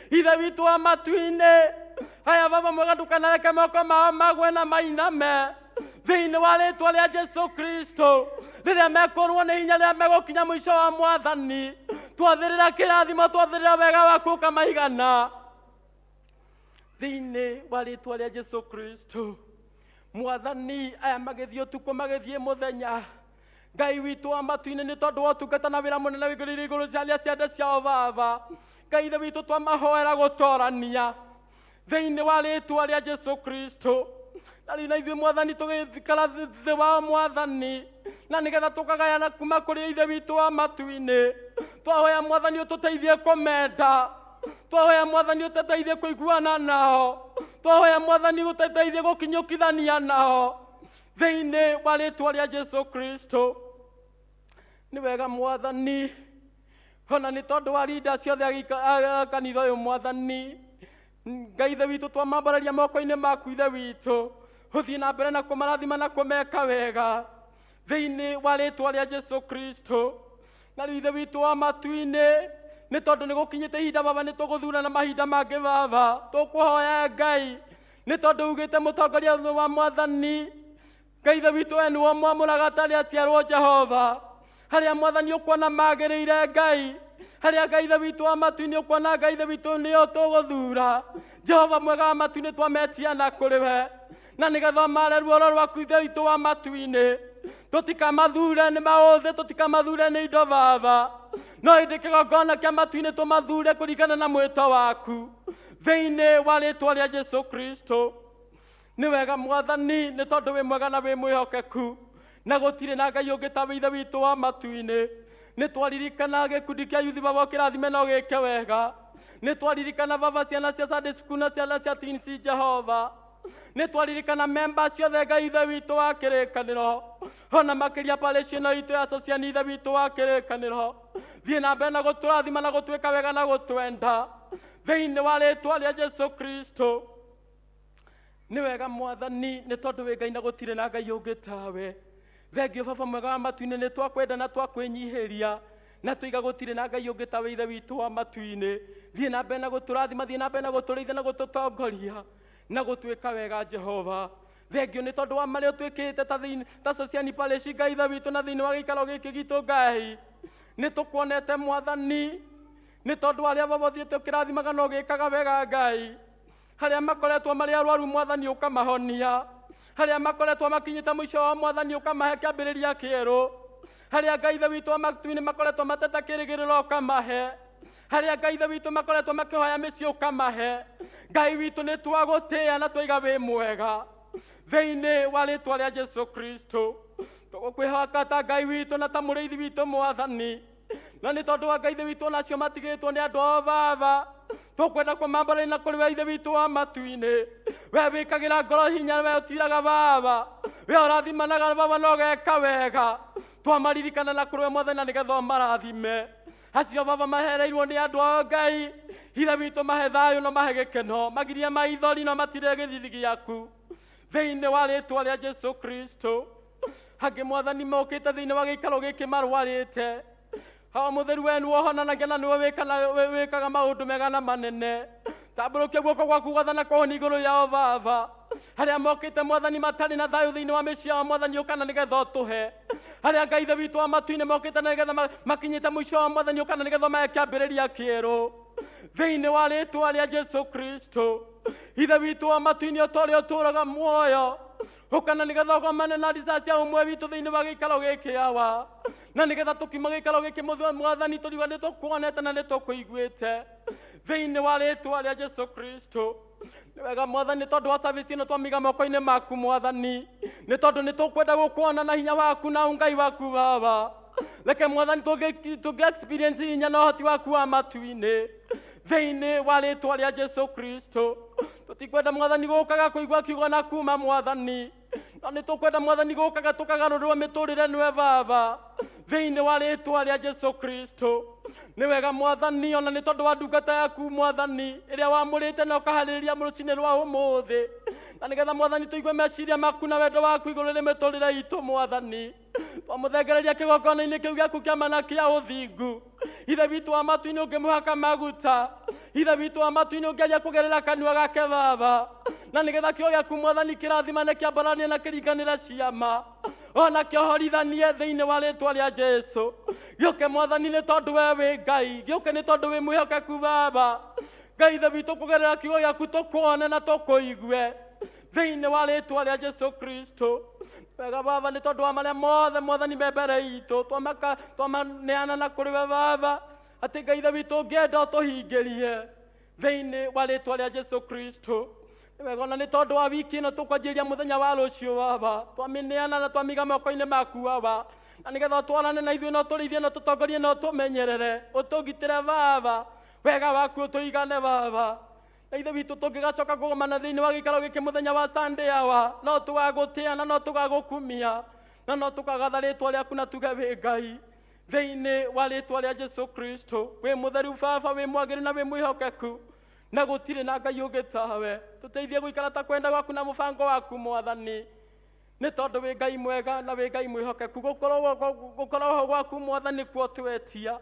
Ithe witũ wa matu-inĩ, aya Baba mwega, ndũkanareke moko mao magwe na mainame thĩinĩ wa rĩtwa rĩa Jesu Kristo. Rĩrĩa mekũrwo nĩ hinya, rĩrĩa megũkinya mũico wa Mwathani, twathĩrĩra kĩrathimo, twathĩrĩra wega waku ũkamaigana thĩinĩ wa rĩtwa rĩa Jesu Kristo. Mwathani, aya magĩthiĩ ũtukũ, magĩthiĩ mũthenya, Ngai witũ wa matu-inĩ, nĩ tondũ wa ũtungata na wĩra mũnene wĩigũrĩire igũrũ ciaria ciande ciao Baba Ngai Ithe witũ, twamahoera gũtorania thĩinĩ wa rĩtwa rĩa Jesu Kristo. Na rĩu na ithuĩ Mwathani tũgĩikara thĩ wa Mwathani na nĩgetha tũkagayana kuma kũrĩ Ithe witũ wa matu-inĩ, twahoya Mwathani ũtũteithie kũmenda, twahoya Mwathani ũtũteithie kũiguana nao, twahoya Mwathani ũtũteithie gũkinyũkithania nao thĩinĩ wa rĩtwa rĩa Jesu Kristo. Nĩ wega Mwathani, ona nĩ tondũ wa rinda ciothe a kanitha ũyũ, Mwathani Ngai Ithe witũ, twamambararia moko-inĩ maku. Ithe witũ, ũthiĩ na mbere na kũmarathima na kũmeka wega thĩinĩ wa rĩtwa rĩa Jesu Kristo. Na rĩu Ithe witũ wa matu-inĩ, nĩ tondũ nĩ gũkinyĩte ihinda Baba, nĩ tũgũthurana mahinda mangĩ Baba, tũkũhoya Ngai, nĩ tondũ ugĩte mũtongoria wa Mwathani Ngai Ithe witũ, we nĩwe mwamũraga atarĩ aciarwo. Jehova, harĩa Mwathani ũkuona magĩrĩire, Ngai, harĩa Ngai Ithe witũ wa matu-inĩ ũkuona, Ngai Ithe witũ, nĩo tũgũthura. Jehova mwega wa matu-inĩ, twametiana kũrĩ we na nĩgetha mare ruoro rwaku. Ithe witũ wa matu-inĩ, tũtikamathure nĩ maũthĩ, tũtikamathure nĩ indo Baba, no ĩndĩ kĩgongona kĩa matu-inĩ tũmathure kũringana na mwĩto waku thĩinĩ wa rĩtwa rĩa Jesu Kristo. Nĩ wega Mwathani, nĩ tondũ wĩ mwega na wĩ mwĩhokeku na gũtirĩ na Ngai ũngĩ ta wĩ. Ithe witũ wa matu-inĩ, nĩ twaririkana gĩkundi kĩa yuthi Baba, ũkĩrathime na ũgĩke wega. Nĩ twaririkana Baba ciana cia Sunday school na ciana cia teens. Jehova, nĩ twaririkana memba ciothe, Ngai Ithe witũ wa kĩrĩkanĩro, ona makĩria parish ĩno itũ ya Sociani. Ithe witũ wa kĩrĩkanĩro, thiĩ na mbere na gũtũrathima na gũtuĩka wega na gũtwenda thĩinĩ wa rĩtwa rĩa Jesu Kristo. Nĩ wega Mwathani, nĩ tondũ wĩ Ngai na gũtirĩ na Ngai ũngĩ tawe. Thengio Baba mwega wa matu-inĩ, nĩ twakwenda na twakwĩnyihĩria. Na tuiga gũtirĩ na Ngai ũngĩ ta we Ithe witũ wa matu-inĩ. Thiĩ na mbere na gũtũrathima, thiĩ na mbere na gũtũrĩithia na gũtũtongoria na gũtuĩka wega Jehova. Thengio nĩ tondũ wa marĩa ũtwĩkĩte ta thĩinĩ ta Sociani Parish Ngai Ithe witũ na thĩinĩ wa gĩikaro gĩkĩ gitũ Ngai. Nĩ tũkuonete Mwathani, nĩ tondũ arĩa baba ũthiĩte ũkĩrathimaga na ũgĩkaga wega Ngai. Harĩa makoretwo marĩ arwaru Mwathani ũkamahonia, harĩa makoretwo makinyĩte mũico wa Mwathani ũkamahe kĩambĩrĩria kĩerũ, harĩa Ngai Ithe witũ wa matu-inĩ makoretwo matete kĩrĩgĩrĩro ũkamahe, harĩa Ngai Ithe witũ makoretwo makĩhoya mĩciĩ ũkamahe. Ngai witũ nĩ twagũtĩĩa na twaiga wĩ mwega thĩinĩ wa rĩtwa rĩa Jesu Kristo. Tũgũkwĩhoka ta Ngai witũ na ta mũrĩithi witũ Mwathani, na nĩ tondũ wa Ngai Ithe witũ onacio matigĩtwo nĩ andũ ao baba, tũkwenda kũmambararia na kũrĩ we Ithe witũ wa matu-inĩ. We wĩkagĩra ngoro hinya, we ũtiraga baba, we ũrathimanaga baba na ũgeka wega. Twamaririkana na kũrĩ we Mwathani na nĩgetha ũmarathime. Acio baba mahereirwo nĩ andũ ao Ngai, Ithe witũ mahe thayũ na mahe gĩkeno, magirie maithori na matire gĩthithi gĩaku thĩinĩ wa rĩtwa rĩa Jesu Kristo. Angĩ Mwathani mokĩte thĩinĩ wa gĩikaro gĩkĩ marwarĩte, hawa mũtheru we nĩwe ũhonanagia na nĩwe wĩkaga maũndũ mega na manene. Tambũrũkia guoko gwaku gwathana kũhoni igũrũ rĩao baba. Harĩa mokĩte Mwathani matarĩ na thayũ thĩinĩ wa mĩciĩ yao Mwathani ũkana nĩgetha ũtũhe. Harĩa Ngai Ithe witũ wa matu-inĩ mokĩte na nĩgetha makinyĩte mũico wa Mwathani ũkana nĩgetha mahe kĩambĩrĩria kĩerũ thĩinĩ wa rĩtwa rĩa Jesu Kristo. Ithe witũ wa matu-inĩ o ta ũrĩa ũtũũraga muoyo, ũkana nĩgetha ũgomane na ndica cia ũmwe witũ thĩinĩ wa gĩikaro gĩkĩ awa, na nĩgetha tũkiuma gĩikaro gĩkĩ Mwathani tũriuga nĩ tũkuonete na nĩ tũkũiguĩte thĩinĩ wa rĩtwa rĩa Jesu Kristo. Nĩ wega Mwathani tondũ wa service ĩno twamiga moko-inĩ maku Mwathani, nĩ tondũ nĩ tũkwenda gũkuona na hinya waku na ũngai waku baba. Reke Mwathani tũngĩ experience hinya na ũhoti waku wa matu-inĩ thĩinĩ wa rĩtwa rĩa Jesu Kristo. Tũtikwenda Mwathani gũkaga kũigua kiugo na kuma Mwathani, no nĩ tũkwenda Mwathani gũkaga tũkagarũrwo mĩtũrĩre nĩwe baba thĩinĩ wa rĩtwa rĩa Jesu Kristo. Nĩ wega Mwathani ona nĩ tondũ wa ndungata yaku Mwathani ĩrĩa wamũrĩte na ũkaharĩrĩria rũcinĩ rwa ũmũthĩ, na nĩgetha Mwathani tũigue meciria maku na wendo waku igũrũ rĩ mĩtũrĩre itũ Mwathani. Twamũthengereria kĩgongona-inĩ kĩu gĩaku kĩa mana kĩa ũthingu. Ithe witũ wa matu-inĩ ũngĩmũhaka maguta, Ithe witũ wa matu-inĩ ũngĩaria kũgerera kanua gake baba, na nĩgetha kĩo gĩaku Mwathani kĩrathimane kĩambaranie na kĩringanĩre ciama ona kĩohorithanie thĩinĩ wa rĩtwa rĩa Jesu. Gĩũke Mwathani nĩ tondũ we wĩ Ngai, gĩũke nĩ tondũ wĩ mwĩhokeku baba. Ngai Ithe witũ kũgerera kiugo gĩaku tũkuone na tũkũigue thĩinĩ wa rĩtwa rĩa Jesu Kristo. Wega baba nĩ tondũ wa marĩa mothe Mwathani me mbere itũ twamaneana na kũrĩ we baba, atĩ Ngai Ithe witũ ũngĩenda ũtũhingĩrie thĩinĩ wa rĩtwa rĩa Jesu Kristo. Nĩ wega ona nĩ tondũ wa wiki ĩno tũkwanjĩrĩria mũthenya wa rũciũ baba, twamĩneana na twamiga moko-inĩ maku baba, na nĩgetha ũtwarane na ithuĩ na ũtũrĩithie na ũtũtongorie na ũtũmenyerere, ũtũgitĩre baba, wega waku ũtũigane baba. Na Ithe witũ tũngĩgacoka kũgomana thĩinĩ wa gĩikaro gĩkĩ mũthenya wa Sunday awa, no tũgagũtĩa na no tũgagũkumia na no tũkagatha rĩtwa rĩaku na tuge wĩ Ngai thĩinĩ wa rĩtwa rĩa Jesu Kristo. Wĩ mũtheru baba, wĩ mwagĩrĩru na wĩ mwĩhokeku, na gũtirĩ na Ngai ũngĩ tawe. Tũteithie gũikara ta kwenda gwaku na mũbango waku Mwathani, nĩ tondũ wĩ Ngai mwega na wĩ Ngai mwĩhokeku. Gũkorwo ho gwaku Mwathani kuo twetia,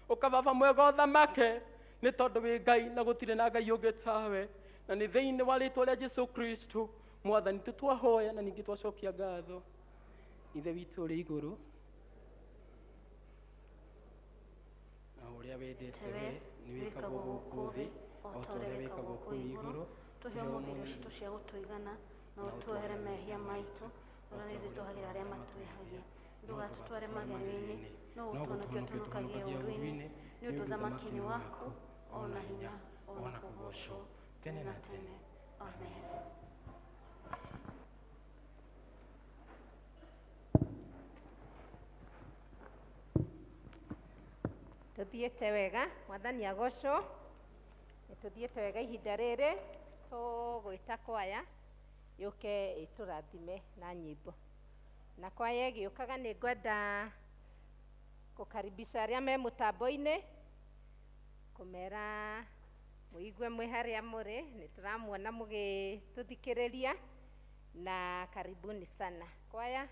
ũkababa mwega ũthamake, nĩ tondũ wĩ Ngai na gũtirĩ na Ngai ũngĩ tawe. Na nĩ thĩinĩ wa rĩtwa rĩa Jesu Kristo Mwathani tũtwahoya na ningĩ twacokia ngatho. Ithe witũ ũrĩ igũrũ, na ũrĩa wendete we nĩ wĩkagwo gũkũ thĩ o ta ũrĩa wĩkagwo kũu igũrũ. Tũhe ũmũthĩ irio citũ cia gũtũigana, na ũtuohere mehia maitũ, ũrĩa ithuĩ tuohagĩra arĩa matwĩhagia. Ndũgatũtware magerio-inĩ, no ũtũhonokie ũtũhonokagie ũũru-inĩ, nĩ ũndũ ũthamaki nĩ waku, ona hinya, ona kũgoocwo tene na tene. Amen. Tuthiĩte wega Mwathani agocwo. Nĩ tuthiĩte wega ihinda rĩrĩ tũgwĩta kwaya yũke ĩtũrathime na nyĩmbo. Na kwaya ĩgĩũkaga nĩ ngwenda kũkaribisha arĩa me mũtambo-inĩ, kũmera mũigue mwĩ harĩa mũrĩ, nĩ tũramuona mũgĩtũthikĩrĩria, na karibuni sana kwaya.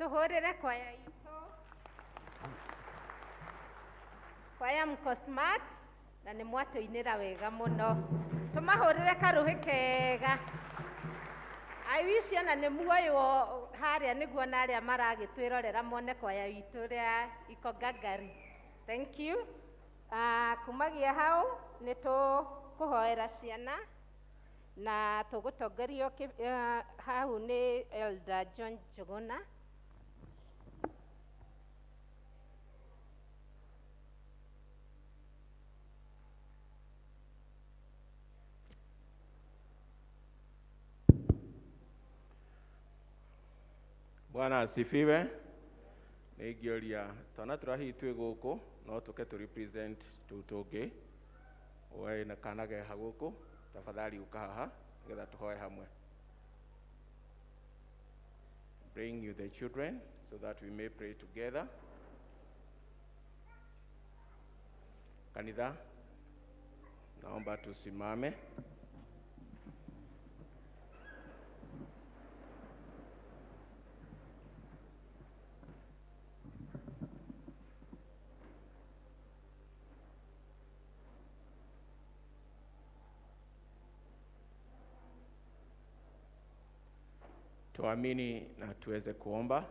Tuhũrĩre kwaya itũ. Kwaya mko smart na nĩ mwatũinĩra wega mũno. Tũmahũrĩre karũhĩ kega. I wish ona nĩ muoywo harĩa nĩguo na arĩa maragĩtwĩrorera mone kwaya itũ ũrĩa iko ngangari. Thank you. Kumagia hau nĩ tũkũhoera ciana na tũgũtongorio hau nĩ Elder John Njuguna. Bwana asifiwe. Nĩ ingĩũria twana tũrĩa hihi twĩ gũkũ no tũke tũ represent tũu tũngĩ. We na kana geha gũkũ, tafadhali ũka haha nĩgetha tũhoe hamwe. Bring you the children so that we may pray together. Kanitha, naomba tusimame. Tuamini na tuweze kuomba.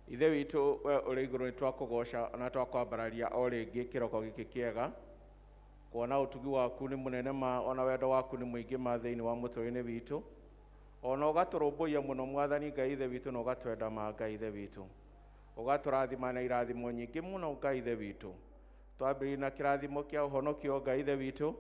Ithe witũ we ũrĩ igũrũ nĩ twakũgoca na twakwambararia o rĩngĩ kĩroko gĩkĩ kĩega, kuona ũtugi waku nĩ mũnene ma ona wendo waku nĩ mũingĩ ma thĩinĩ wa mũtũrĩre witũ, ona ũgatũrũmbũiya mũno Mwathani Ngai Ithe witũ, na ũgatwenda ma Ngai Ithe witũ, ũgatũrathima na irathimo nyingĩ mũno Ngai Ithe witũ. Twambĩrĩrie na kĩrathimo kĩa ũhonokio Ngai Ithe witũ,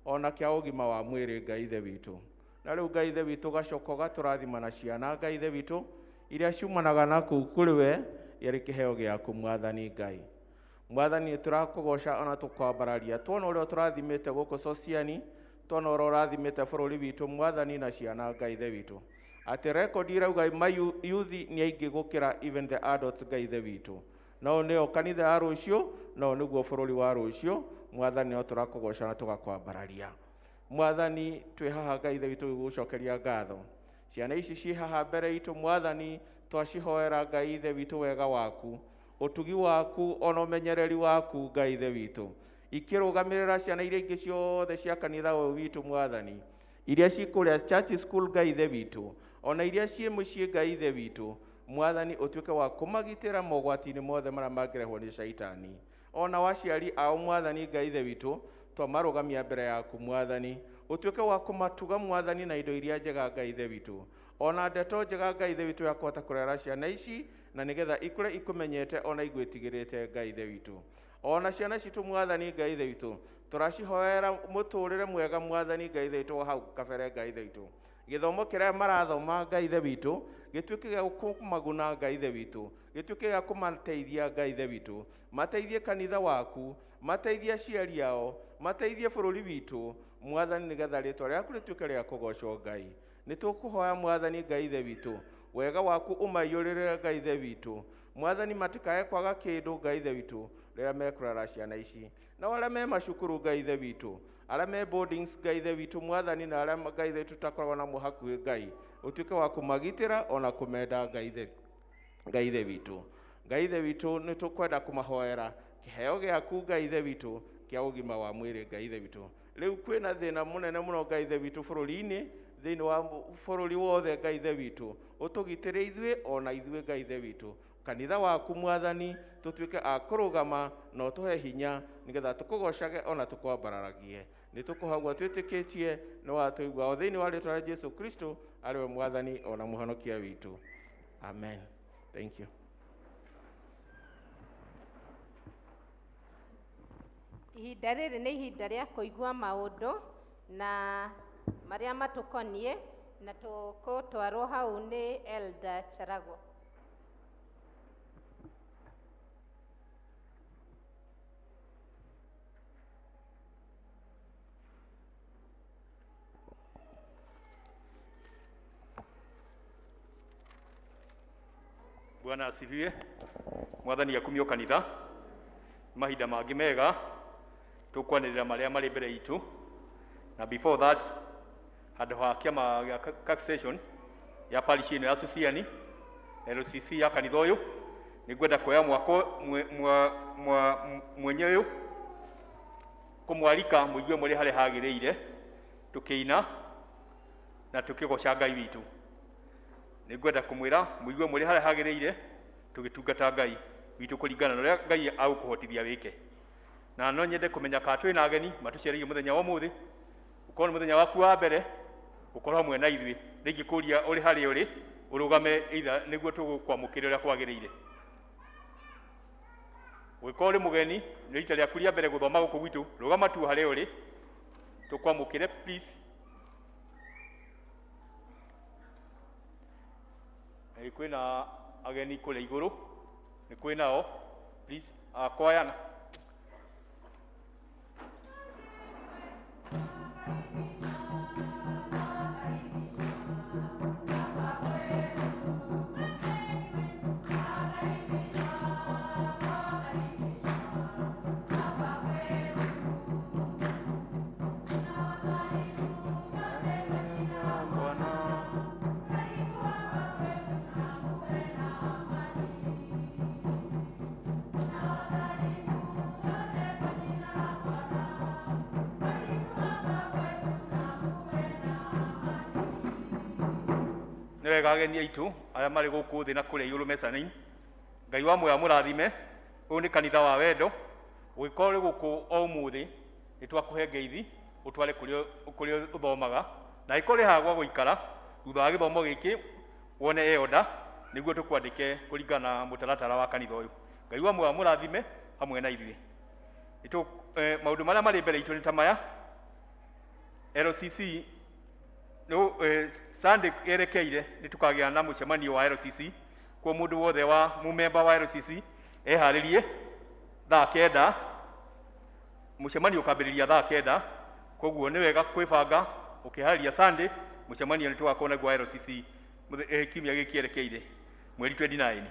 ona kĩa ũgima wa mwĩrĩ Ngai Ithe witũ. Na rĩu Ngai Ithe witũ ũgacoka ũgatũrathima na ciana Ngai Ithe witũ iria ciumanaga na kũu kũrĩ we yarĩ kĩheo gĩaku Mwathani Ngai. Mwathani nĩ tũrakũgoca ona tũkwambararia, tuona ũrĩa ũtũrathimĩte gũkũ Sociani, tuona ũrĩa ũrathimĩte bũrũri witũ Mwathani na ciana Ngai Ithe witũ, atĩ rekondi irauga mayuthi nĩ aingĩ gũkĩra even the adults Ngai Ithe witũ. No nĩo kanitha ya rũciũ, no nĩguo bũrũri wa rũciũ Mwathani, no tũrakũgoca na tũgakwambararia. Mwathani twĩ haha Ngai Ithe witũ gũgũcokeria ngatho. Ciana ici ciĩ haha mbere itũ Mwathani, twacihoera Ngai Ithe witũ wega waku, ũtugi waku ona ũmenyereri waku Ngai Ithe witũ, ikĩrũgamĩrĩra ciana iria ingĩ ciothe cia kanitha ũyũ witũ Mwathani, iria ciĩ kũrĩa church school Ngai Ithe witũ, ona iria ciĩ mũciĩ Ngai Ithe witũ Mwathani, ũtuĩke wa kũmagitĩra mogwati-inĩ mothe marĩa mangĩrehwo nĩ caitani. Ona waciari ao Mwathani Ngai Ithe witũ, twamarũgamia mbere yaku Mwathani, ũtuĩke wa kũmatuga Mwathani na indo iria njega Ngai Ithe witũ, ona ndeto njega Ngai Ithe witũ ya kũhota kũrera ciana ici, na nĩgetha ikũre ikũmenyete ona igwĩtigĩrĩte Ngai Ithe witũ. Ona ciana citũ Mwathani Ngai Ithe witũ, tũracihoera mũtũrĩre mwega Mwathani Ngai Ithe witũ wa hau kabere Ngai Ithe witũ. Gĩthomo kĩrĩa marathoma Ngai Ithe witũ gĩtuĩke gĩa kũmaguna Ngai Ithe witũ, gĩtuĩke gĩa kũmateithia Ngai Ithe witũ, mateithie kanitha waku, mateithie aciari ao, mateithie bũrũri witũ Mwathani, nĩgetha rĩtwa rĩaku rĩtuĩke rĩa kũgocwo Ngai. Nĩ tũkũhoya Mwathani Ngai Ithe witũ, wega waku ũmaiyũrĩrĩre Ngai Ithe witũ Mwathani, matikae kwaga kĩndũ Ngai Ithe witũ rĩrĩa mekũrera ciana ici. Na arĩa me macukuru Ngai Ithe witũ, arĩa me boardings Ngai Ithe witũ Mwathani, na arĩa Ngai Ithe witũ tũtakoragwo namo hakuhĩ Ngai, ũtuĩke wa kũmagitĩra ona kũmenda Ngai Ithe Ngai Ithe witũ. Ngai Ithe witũ nĩ tũkwenda kũmahoera kĩheo gĩaku Ngai Ithe witũ kĩa ũgima wa mwĩrĩ Ngai Ithe witũ. Rĩu kwĩna thĩna mũnene mũno Ngai Ithe witũ bũrũri-inĩ, thĩinĩ wa bũrũri wothe Ngai Ithe witũ, ũtũgitĩre ithuĩ ona ithuĩ Ngai Ithe witũ. Kanitha waku Mwathani tũtuĩke a kũrũgama na ũtũhe hinya nĩgetha tũkũgocage ona tũkwambararagie. Nĩ tũkũhagua twĩtĩkĩtie nĩ watũigua o thĩinĩ wa rĩtwa rĩa Jesu Kristo arĩ we Mwathani ona mũhonokia witũ. Amen. Thank you. Ihinda rĩrĩ nĩ ihinda rĩa kũigua maũndũ na marĩa matũkoniĩ, na tũkũtwarwo hau nĩ Elder Charago. Bwana asifiwe. Mwathani akumio kanitha. Mahinda mangĩ mega tũkwanĩrĩra marĩa marĩ mbere itũ, na before that handũ ha kĩama gĩa taxation ya parish ĩno ya Susiani LCC ya kanitha ũyũ. Nĩ ngwenda kuoya mwako mwenye ũyũ kũmwarika mũigue mũrĩ harĩa hagĩrĩire tũkĩina na tũkĩgoca Ngai witũ. Nĩ ngwenda kũmwĩra mũigue mũrĩ harĩa hagĩrĩire tũgĩtungata Ngai witũ kũringana na ũrĩa Ngai agũkũhotithia wĩke. Na no nyende kũmenya kana twĩna ageni matũcereire mũthenya wa ũmũthĩ, ũkorwo nĩ mũthenya waku wa mbere ũkorwo hamwe na ithuĩ. Nĩ ingĩkũria ũrĩ harĩa ũrĩ ũrũgame either nĩguo tũgũkwamũkĩra ũrĩa kwagĩrĩire. Ũngĩkorwo ũrĩ mũgeni nĩ rita rĩaku rĩa mbere gũthoma gũkũ gwitũ, rũgama tu harĩa ũrĩ tũkwamũkĩre please. Ĩ, kwĩna ageni kũrĩa igũrũ, nĩ kwĩnao please akwayana. Nĩ wega ageni aitũ arĩa marĩ gũkũ thĩ na kũrĩa igũrũ mecainĩ, Ngai wa muoyo amũrathime. Ũyũ nĩ kanitha wa wendo. Ũngĩkorwo ũrĩ gũkũ o ũmũthĩ, nĩ twakũhe ngeithi ũtware kũrĩa ũthomaga, na angĩkorwo ũrĩ haha gwa gũikara thutha wa gĩthomo gĩkĩ wone elder nĩguo tũkwandĩke kũringana na mũtaratara wa kanitha ũyũ. Ngai wa muoyo amũrathime hamwe na ithuĩ. Maũndũ marĩa marĩ mbere itũ nĩ ta maya. LCC no, Sunday yerekeire nĩ tũkagĩa na mũcemanio wa LCC. Kwa mũndũ wothe wa mũmemba wa LCC eharĩrie thaa 9, mũcemanio ũkambĩrĩria thaa 9. Koguo nĩ wega kwĩbanga ũkĩharĩria Sunday mũcemanio nĩ tũgakorwo naguo wa LCC kiumia gĩkĩ kĩerekeire mweri 29.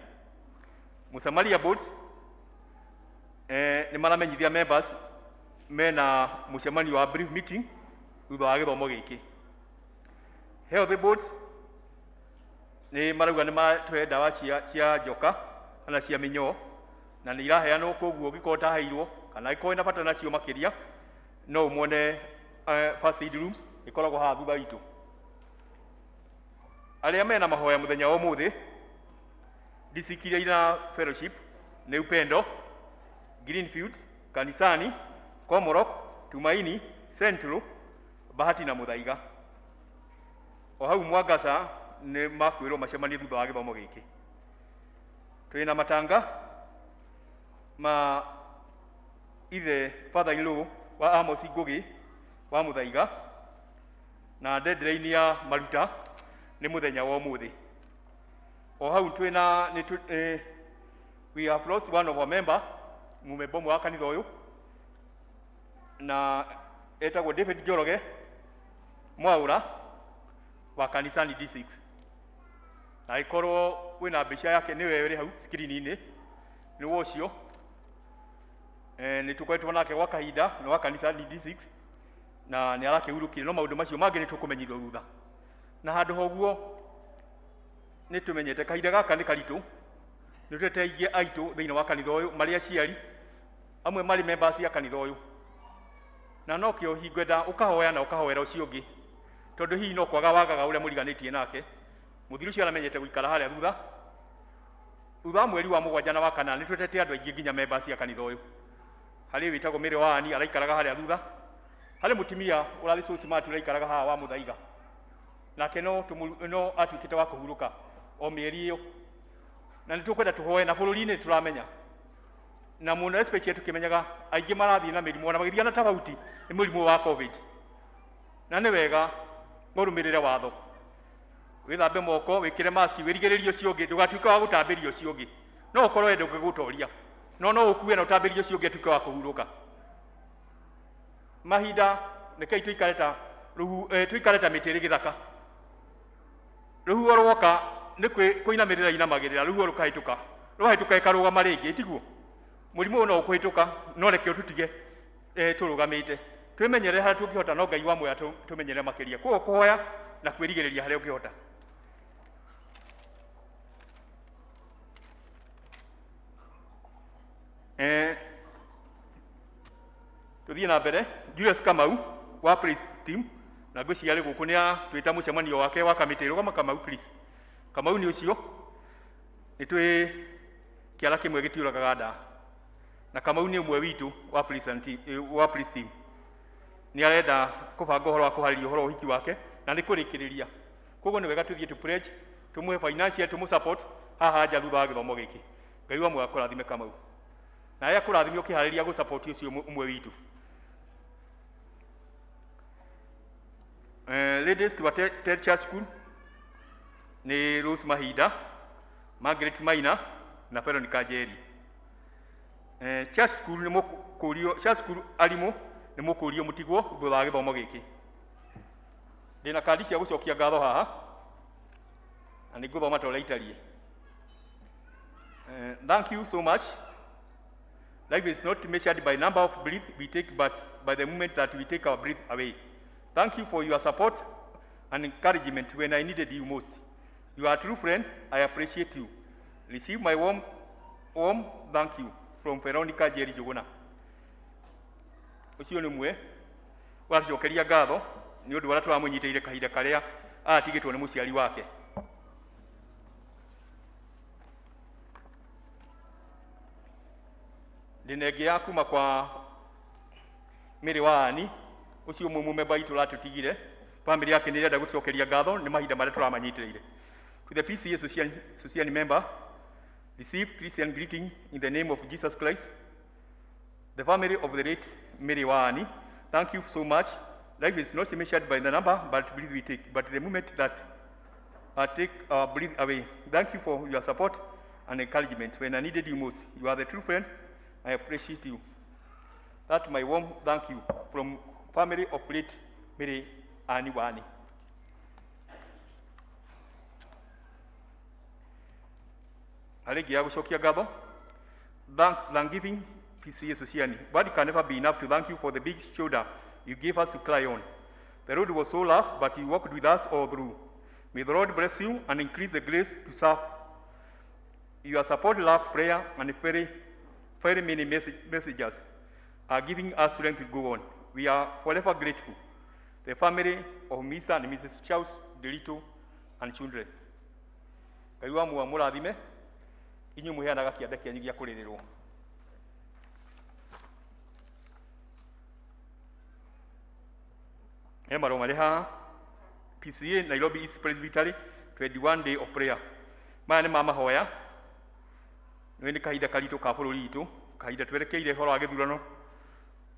Mũsamaria Boards nĩ maramenyithia members mena mũcemanio wa brief meeting thutha wa gĩthomo gĩkĩ. Health Boards nĩ marauga nĩ matũhe ndawa cia njoka kana cia mĩnyoo na nĩ iraheanwo, koguo ũngĩkorwo ũtaheirwo kana angĩkorwo wĩna bata nacio makĩria no ũmone first aid rooms ĩkoragwo haha thutha witũ. Arĩa mena mahoya mũthenya wa ũmũthĩ, district iria ina fellowship nĩ Upendo, Greenfields, Kanisani, Komorok, Tumaini, Central, Bahati na Muthaiga. O hau Mwangaza nĩ makwĩrwo macemanie thutha wa gĩthomo gĩkĩ. Twĩna matanga ma ithe father in law wa Amos Ngugi wa Muthaiga na deadline ya maruta nĩ mũthenya wa ũmũthĩ. O hau twĩna nĩ we have lost one of our member, mũmemba ũmwe wa kanitha ũyũ na etagwo David Njoroge Mwaura wa Kanisani D6. Na ĩkorwo wĩna mbica yake nĩwe ĩrĩ hau screen-inĩ, nĩwe ũcio. Nĩ tũkoretwo nake gwa kahinda nĩ wa Kanisani D6 na nĩ arakĩhurũkire, no maũndũ macio mangĩ nĩ tũkũmenyithio thutha. Na handũ ha ũguo nĩ tũmenyete kahinda gaka nĩ karitũ, nĩ tũteithagia aitũ thĩinĩ wa kanitha ũyũ marĩ aciari amwe marĩ members ya kanitha ũyũ, na nokĩo hingwenda ũkahoya na ũkahoera ũcio ũngĩ, tondũ hihi no kwaga wagaga ũrĩa mũriganĩtie nake. Mũthuri ũcio aramenyete gũikara harĩa thutha. Thutha wa mweri wa 7 na wa 8 nĩ twetete andũ aingĩ nginya members ya kanitha ũyũ. Harĩ wĩtagwo Mary Wani araikaraga harĩa thutha, harĩ mũtumia ũrarĩ so smart ũraikaraga haha wa Muthaiga, nake no atuĩkĩte wa kũhurũka o mĩeri ĩyo. Na nĩ tũkwenda tũhoe na bũrũri-inĩ tũramenya na mũno especially tũkĩmenyaga aingĩ marathiĩ na mĩrimũ ona magĩthiĩ na tofauti nĩ mũrimũ wa COVID, na nĩ wega ũrũmĩrĩre watho, wĩthambe moko, wĩkĩre mask, wĩrigĩrĩrie ũcio ũngĩ, ndũgatuĩke wa gũtambĩria ũcio ũngĩ. No ũkorwo we ndũngĩgũtoria, no ũkue na ũtambĩrie ũcio ũngĩ atuĩke wa kũhurũka. Mahinda rekei tũikare ta rũhu, tũikare ta mĩtĩ ĩrĩ gĩthaka. Rũhuho rwoka nĩ kũinamĩrĩra inamagĩrĩra, rũhuho rũkahĩtũka, rwahĩtũka ĩkarũgama rĩngĩ, tiguo? Mũrimũ ũyũ no ũkũhĩtũka, no reke ũtũtige tũrũgamĩte. Twĩmenyerere harĩa tũngĩhota, no Ngai wa muoyo tũmenyerere makĩria. Koguo kũhoya na kwĩrigĩrĩria harĩa ũngĩhota. Tuthiĩ na mbere. Julius Kamau wa praise team, na ngwĩciria arĩ gũkũ, nĩ atwĩta mũcemanio wake wa kamĩtĩ. Rũgama Kamau, please. Kamau nĩ ũcio nĩ twĩ kĩara kĩmwe gĩtiũragaga nda, na Kamau nĩ ũmwe witũ wa praise and team, wa praise team. Nĩ arenda kũbanga ũhoro wa kũharĩria ũhoro wa ũhiki wake na nĩ kũrĩkĩrĩria, koguo nĩ wega tũthiĩ tũ pledge, tũmũhe financial, tũmũ support haha nja thutha wa gĩthomo gĩkĩ. Ngai wa muoyo akũrathime, Kamau, na arĩa akũrathime ũkĩharĩria gũ support ũcio ũmwe witũ. Ladies to attend church school nĩ Rose Mahinda, Margaret Maina na Veronica Njeri. Church school nĩ mũkũrio, church school arimũ nĩ mũkũrio mũtigwo thutha wa gĩthomo gĩkĩ. Ndĩna kandi cia gũcokia ngatho haha na nĩ ngũthoma ta ũrĩa itariĩ. Thank you so much. Life is not measured by number of breath we take, but by the moment that we take our breath away. Thank you for your support and encouragement when I needed you most. You are a true friend. I appreciate you. Receive my warm, warm thank you from Veronica Jerry Juguna. Ũcio nĩ mwe wacokeria ngatho nĩ ũndũ ũrĩa tũramũnyitĩire kahinda karĩa aratigĩtwo nĩ mũciari wake. Ndĩna ĩngĩ ya kuma kwa Mĩrĩ wa Ani, ũcio ũmwe mũmemba witũ ũratũtigire. Family yake nĩ ĩrenda gũcokeria ngatho nĩ mahinda marĩa tũramanyitĩrĩire. To the PCA Society member, receive Christian greeting in the name of Jesus Christ. The family of the late Mary Wani, thank you so much. Life is not measured by the number, but breath we take, but the moment that I take our breath away. Thank you for your support and encouragement when I needed you most. You are the true friend. I appreciate you. That's my warm thank you from family of late Mary Annie Wani. Harĩ ĩngĩ ya gũcokia ngatho. Thanksgiving PCA Sociani. Word can never be enough to thank you for the big shoulder you gave us to cry on. The road was so rough, but you walked with us all through. May the Lord bless you and increase the grace to serve. Your support, love, prayer, and very, very many messages are giving us strength to go on. We are forever grateful. The family of Mr. and Mrs. Charles Delito and children. Ngai wa muoyo mũrathime inyuĩ mũheanaga kĩande kĩanyu gĩa kũrĩrĩrwo. He marũa marĩ haha, PCA Nairobi East Presbytery, 21 day of prayer. Maya nĩ ma mahoya. Nĩ kahinda karitũ ka bũrũri witũ, kahinda twerekeire ũhoro wa gĩthurano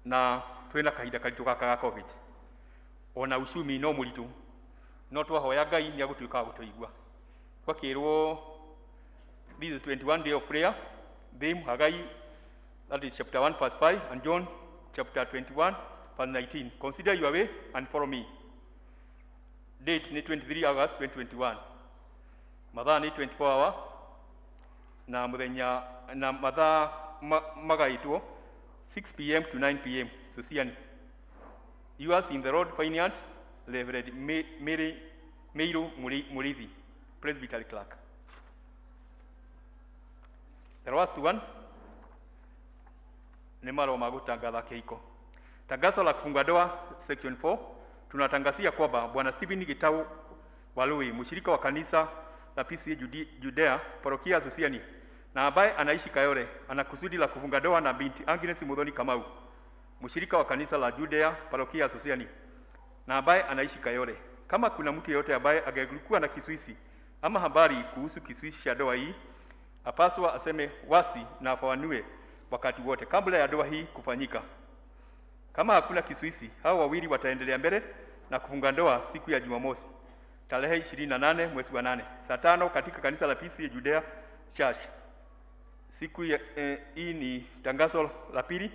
na twĩna kahinda karitũ gaka ga COVID, ona uchumi no mũritũ, no twahoya Ngai nĩ agũtuĩka wa gũtũigua. Twakĩrwo this is 21 day of prayer, theme Haggai, that is chapter 1 verse 5, and John chapter 21 verse 19. Consider your way and follow me. Date nĩ 23 August 2021. Mathaa nĩ 24 hour na mũthenya na mathaa magaĩtwo 6 p.m. to 9 p.m. Sosiani. Yours in the Lord, Finance, Reverend Mary Meiru Murithi, Presbytery Clerk. The last one nĩ marũa ma gũtangatha kĩhiko. Tangazo la kufunga ndoa, section 4. Tunatangazia kwamba Bwana Stephen Gitau Walui, mshirika wa kanisa la PCA Judea, parokia ya Sosiani, na ambaye anaishi Kayole, ana kusudi la kufunga ndoa na binti Agnes Muthoni Kamau, mshirika wa kanisa la Judea, parokia ya Sosiani, na ambaye anaishi Kayole. Kama kuna mtu yeyote ambaye angelikuwa na kiswisi ama habari kuhusu kiswisi cha ndoa hii, apaswa aseme wasi na afafanue wakati wote kabla ya ndoa hii kufanyika. Kama hakuna kiswisi, hao wawili wataendelea mbele na kufunga ndoa siku ya Jumamosi tarehe 28 mwezi wa 8 saa 5 katika kanisa la PCA Judea Church. Siku ya, hii ni tangazo la pili.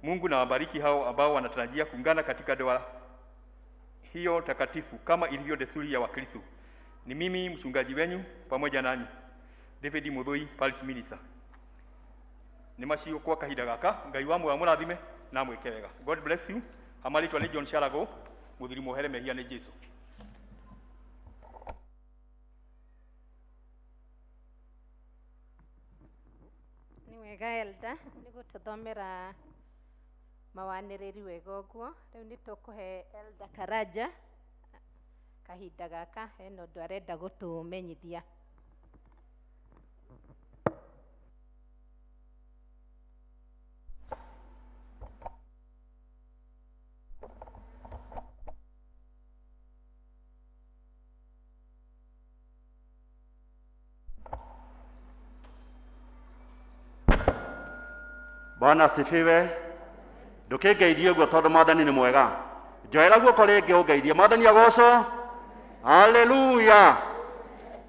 Mungu na wabariki hao ambao wanatarajia kuungana katika ndoa hiyo takatifu kama ilivyo desturi ya Wakristo. Ni mimi mchungaji wenyu pamoja nanyi, David Muthui, Parish Minister. Nĩ macio kwa kahinda gaka. Ngai wa muoyo amũrathime na amwĩke wega. God bless you. Amarĩtwa nĩ John Sharago, mũthuri muohere mehia nĩ Jesu. Nĩ wega Elda nĩ gũtũthomera mawanĩrĩri wega ũguo. Rĩu nĩ tũkũhe Elda Karanja kahinda gaka, hena ũndũ arenda gũtũmenyithia. Bwana asifiwe. Ndũkĩngeithie ũguo tondũ mwathani nĩ mwega. Njoera guoko rĩngĩ ũngeithie. Mwathani agocwo. Haleluya.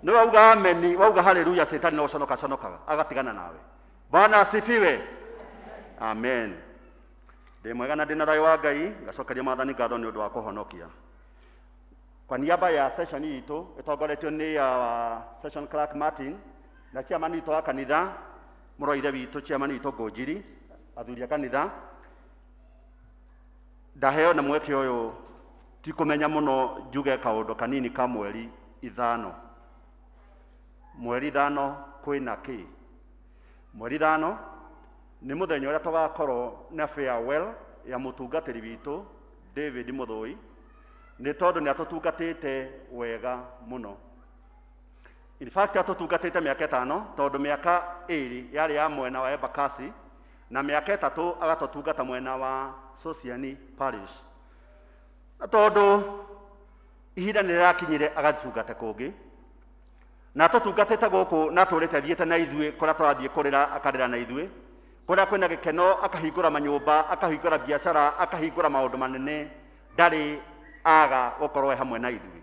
Nĩ wauga ameni, wauga haleluya, cetani no conoka conokaga agatigana nawe. Bwana asifiwe. Amen. Ndĩ mwega na ndĩ na thayũ wa Ngai, ngacokeria mwathani ngatho nĩ ũndũ wa kũhonokia. Kwa niaba ya session itũ ĩtongoretio nĩ ya session clerk Martin na chairman witũ wa kanitha mũrũ wa ithe witũ chairman witũ Ngũnjiri, athuri a kanitha, ndaheo na mweke ũyũ ti kũmenya mũno njuge kaũndũ kanini ka mweri ithano. Mweri ithano kwĩna kĩ? Mweri ithano nĩ mũthenya ũrĩa tũgakorwo na farewell ya mũtungatĩri witũ David Mũthũi, nĩ tondũ nĩ atũtungatĩte wega mũno. In fact atũtungatĩte mĩaka ĩtano, tondũ mĩaka ĩrĩ yarĩ ya mwena wa Embakasi na mĩaka ĩtatũ agatũtungata mwena wa Sosiani Parish. Na tondũ ihinda nĩ rĩrakinyire agatungate kũngĩ, na atũtungatĩte gũkũ na atũrĩte athiĩte na ithuĩ kũrĩa tũrathiĩ kũrĩra akarĩra na ithuĩ, kũrĩa kwĩna gĩkeno akahingũra manyũmba, akahingũra biacara, akahingũra maũndũ manene, ndarĩ aga gũkorwo e hamwe na ithuĩ.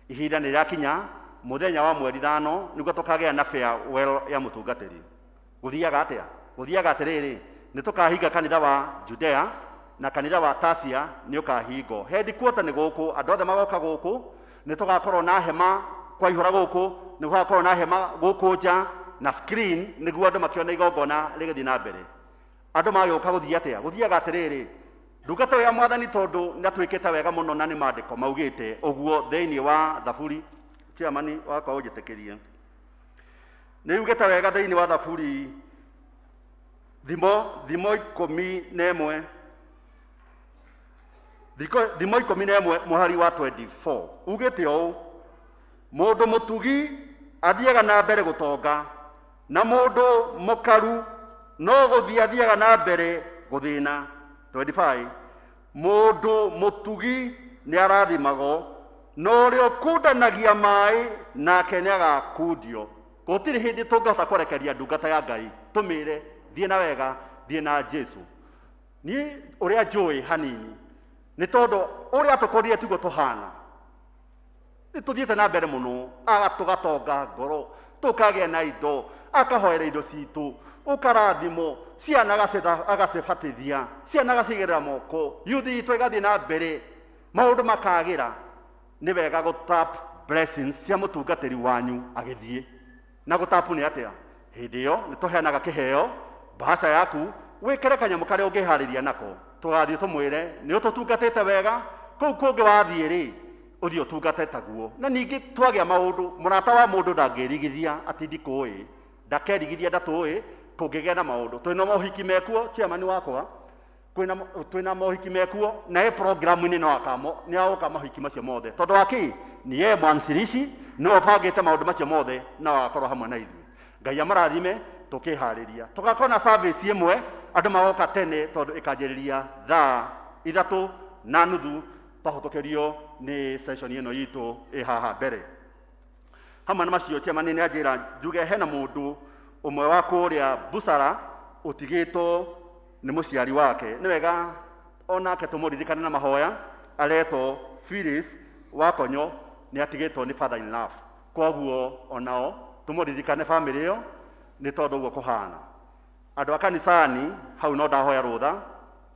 Ihinda nĩ rĩrakinya mũthenya wa mweri ithano nĩguo tũkagĩa na farewell ya mũtungatĩri. Gũthiaga atĩa? Gũthiaga atĩrĩrĩ, nĩ tũkahinga kanitha wa Judea na kanitha wa Tasia nĩ ũkahingwo. Headquarter nĩ gũkũ, andũ othe magoka gũkũ, nĩ tũgakorwo na hema kwaihũra gũkũ, nĩ gũgakorwo na hema gũkũ nja na screen nĩguo andũ makĩone igongona rĩgĩthiĩ na mbere. Andũ magĩũka gũthiĩ atĩa? Gũthiaga atĩrĩrĩ, ndungata ĩyo ya mwathani tondũ nĩ atwĩkĩte wega mũno na nĩ maandĩko maugĩte ũguo thĩinĩ wa Thaburi, chairman wakwa ũnjĩtĩkĩrie, nĩ yugĩte wega thĩinĩ wa Thaburi thimo 11, thimo 11 mũhari wa 24 ugĩte ũũ, mũndũ mũtugi athiaga na mbere gũtonga na mũndũ mũkaru no gũthiĩ athiaga na mbere gũthĩna. 25 mũndũ mũtugi nĩ arathimagwo no ũrĩa ũkundanagia maĩ nake nĩ agakundio. Gũtirĩ hĩndĩ tũngĩhota kwerekeria ndungata ya Ngai tũmĩre thiĩ na wega, thiĩ na Jesu. Niĩ ũrĩa njũĩ hanini nĩ tondũ ũrĩa tũkorire tiguo tũhana, nĩ tũthiĩte na mbere mũno, tũgatonga ngoro, tũkagĩa na indo, akahoera indo citũ, ũkarathimwo, ciana agacibatithia, ciana agacigĩrĩra moko, yuthi itũ ĩgathiĩ na mbere, maũndũ makagĩra. Nĩ wega gũtap blessings cia mũtungatĩri wanyu agĩthiĩ. Na gũtapu nĩ atĩa? Hĩndĩ ĩyo nĩ tũheanaga kĩheo, mbahaca yaku, wĩkĩre kanyamũ karĩa ũngĩharĩria nako, tũgathiĩ tũmwĩre nĩ ũtũtungatĩte wega, kũu kũngĩ wathiĩ rĩ, ũthiĩ ũtungate taguo. Na ningĩ twagĩa maũndũ, mũrata wa mũndũ ndangĩrigithia atĩ ndikũĩ, ndakerigithia ndatũĩ, kũngĩgĩa na maũndũ. Twĩna mohiki mekuo, chairman wakwa, twĩna mohiki mekuo, na e programu-inĩ no akamo, nĩ agoka mahiki macio mothe. Tondũ wa kĩ? Ni ye mwanzilishi, nĩwe ũbangĩte maũndũ macio mothe, na agakorwo hamwe na ithuĩ. Ngai amarathime, tũkĩharĩria. Tũgakorwo na service ĩmwe, andũ magoka tene tondũ ĩkanjĩrĩria thaa 3:30 twahĩtũkĩrio nĩ session ĩno itũ ĩ haha mbere. Hamwe na macio chairman nĩ anjĩra njuge hena mũndũ ũmwe wa kũrĩa Busara ũtigĩtwo nĩ mũciari wake. Nĩ wega onake tũmũririkane na mahoya, aretwo Phyllis wa Konyo, nĩ atigĩtwo nĩ father in love. Koguo onao tũmũririkane family ĩyo nĩ tondũ ũguo kũhana. Andũ a kanisani hau no ndahoya rũtha,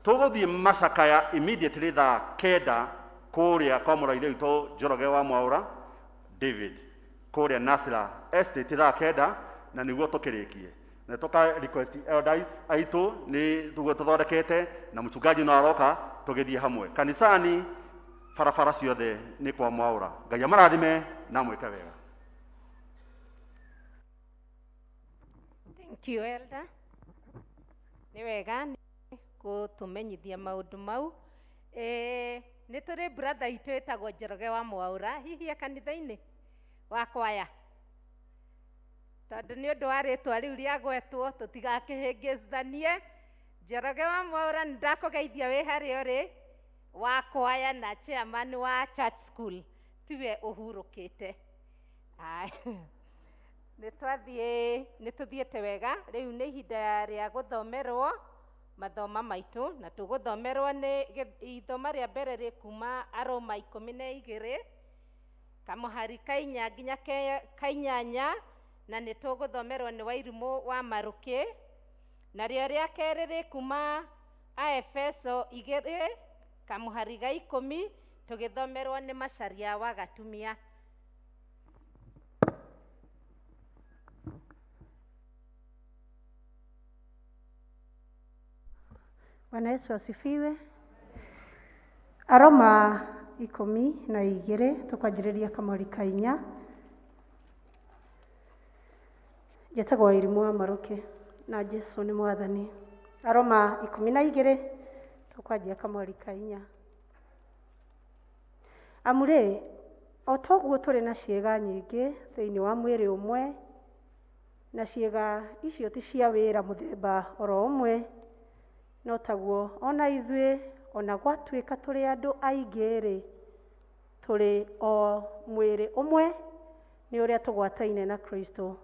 tũgũthiĩ macakaya immediately thaa 9 kũrĩa kwa mũrũ wa ithe witũ Njoroge wa Mwaũra David kũrĩa Nasra Estate thaa 9, na nĩguo tũkĩrĩkie. Na tũka request elders aitũ nĩ tũguo tũthondekete na mchungaji no aroka tũgĩthiĩ hamwe kanisani, barabara ciothe nĩ kwa Mwaũra. Ngai amarathime na mwĩke wega. Thank you, Elder. Nĩ wega nĩ gũtũmenyithia maũndũ mau. Nĩ tũrĩ brother itũ ĩtagwo Njoroge wa Mwaũra, hihi e kanitha-inĩ wa kwaya, tondũ nĩ ũndũ wa rĩtwa rĩu rĩagwetwo tũtigakĩhĩngĩcithanie. Njoroge wa Mwaũra, nĩ ndakũgeithia wĩ harĩa ũrĩ wa kwaya na chairman wa church school, tiwe ũhurũkĩte. Aya. Nĩ twathiĩ, nĩ tũthiĩte wega. Rĩu nĩ ihinda rĩa gũthomerwo mathoma maitũ, na tũgũthomerwo nĩ ithoma rĩa mbere rĩ kuma Aroma 12 kamũhari ka 4 nginya ka 8, na nĩ tũgũthomerwo nĩ Wairimũ wa Marũkĩ. Narĩo rĩa kerĩ rĩ kuma Aefeso 2 kamũhari ga 10, tũgĩthomerwo nĩ Macharia wa Gatumia. Bwana Yesu asifiwe. Aroma 12 tukwanjĩrĩria kamũhari ka 4. Njĩtagwo Wairimũ wa Marũkĩ na Jesũ nĩ Mwathani. Aroma 12 tukwanjia kamũhari ka 4. Amu rĩ, o toguo tũrĩ na ciĩga nyingĩ thĩinĩ wa mwĩrĩ ũmwe, na ciĩga icio ti cia wĩra mũthemba oro ũmwe, no taguo ona ithuĩ, ona gwatuĩka tũrĩ andũ aingĩ rĩ, tũrĩ o mwĩrĩ ũmwe nĩ ũrĩa tũgwataine na Kristo.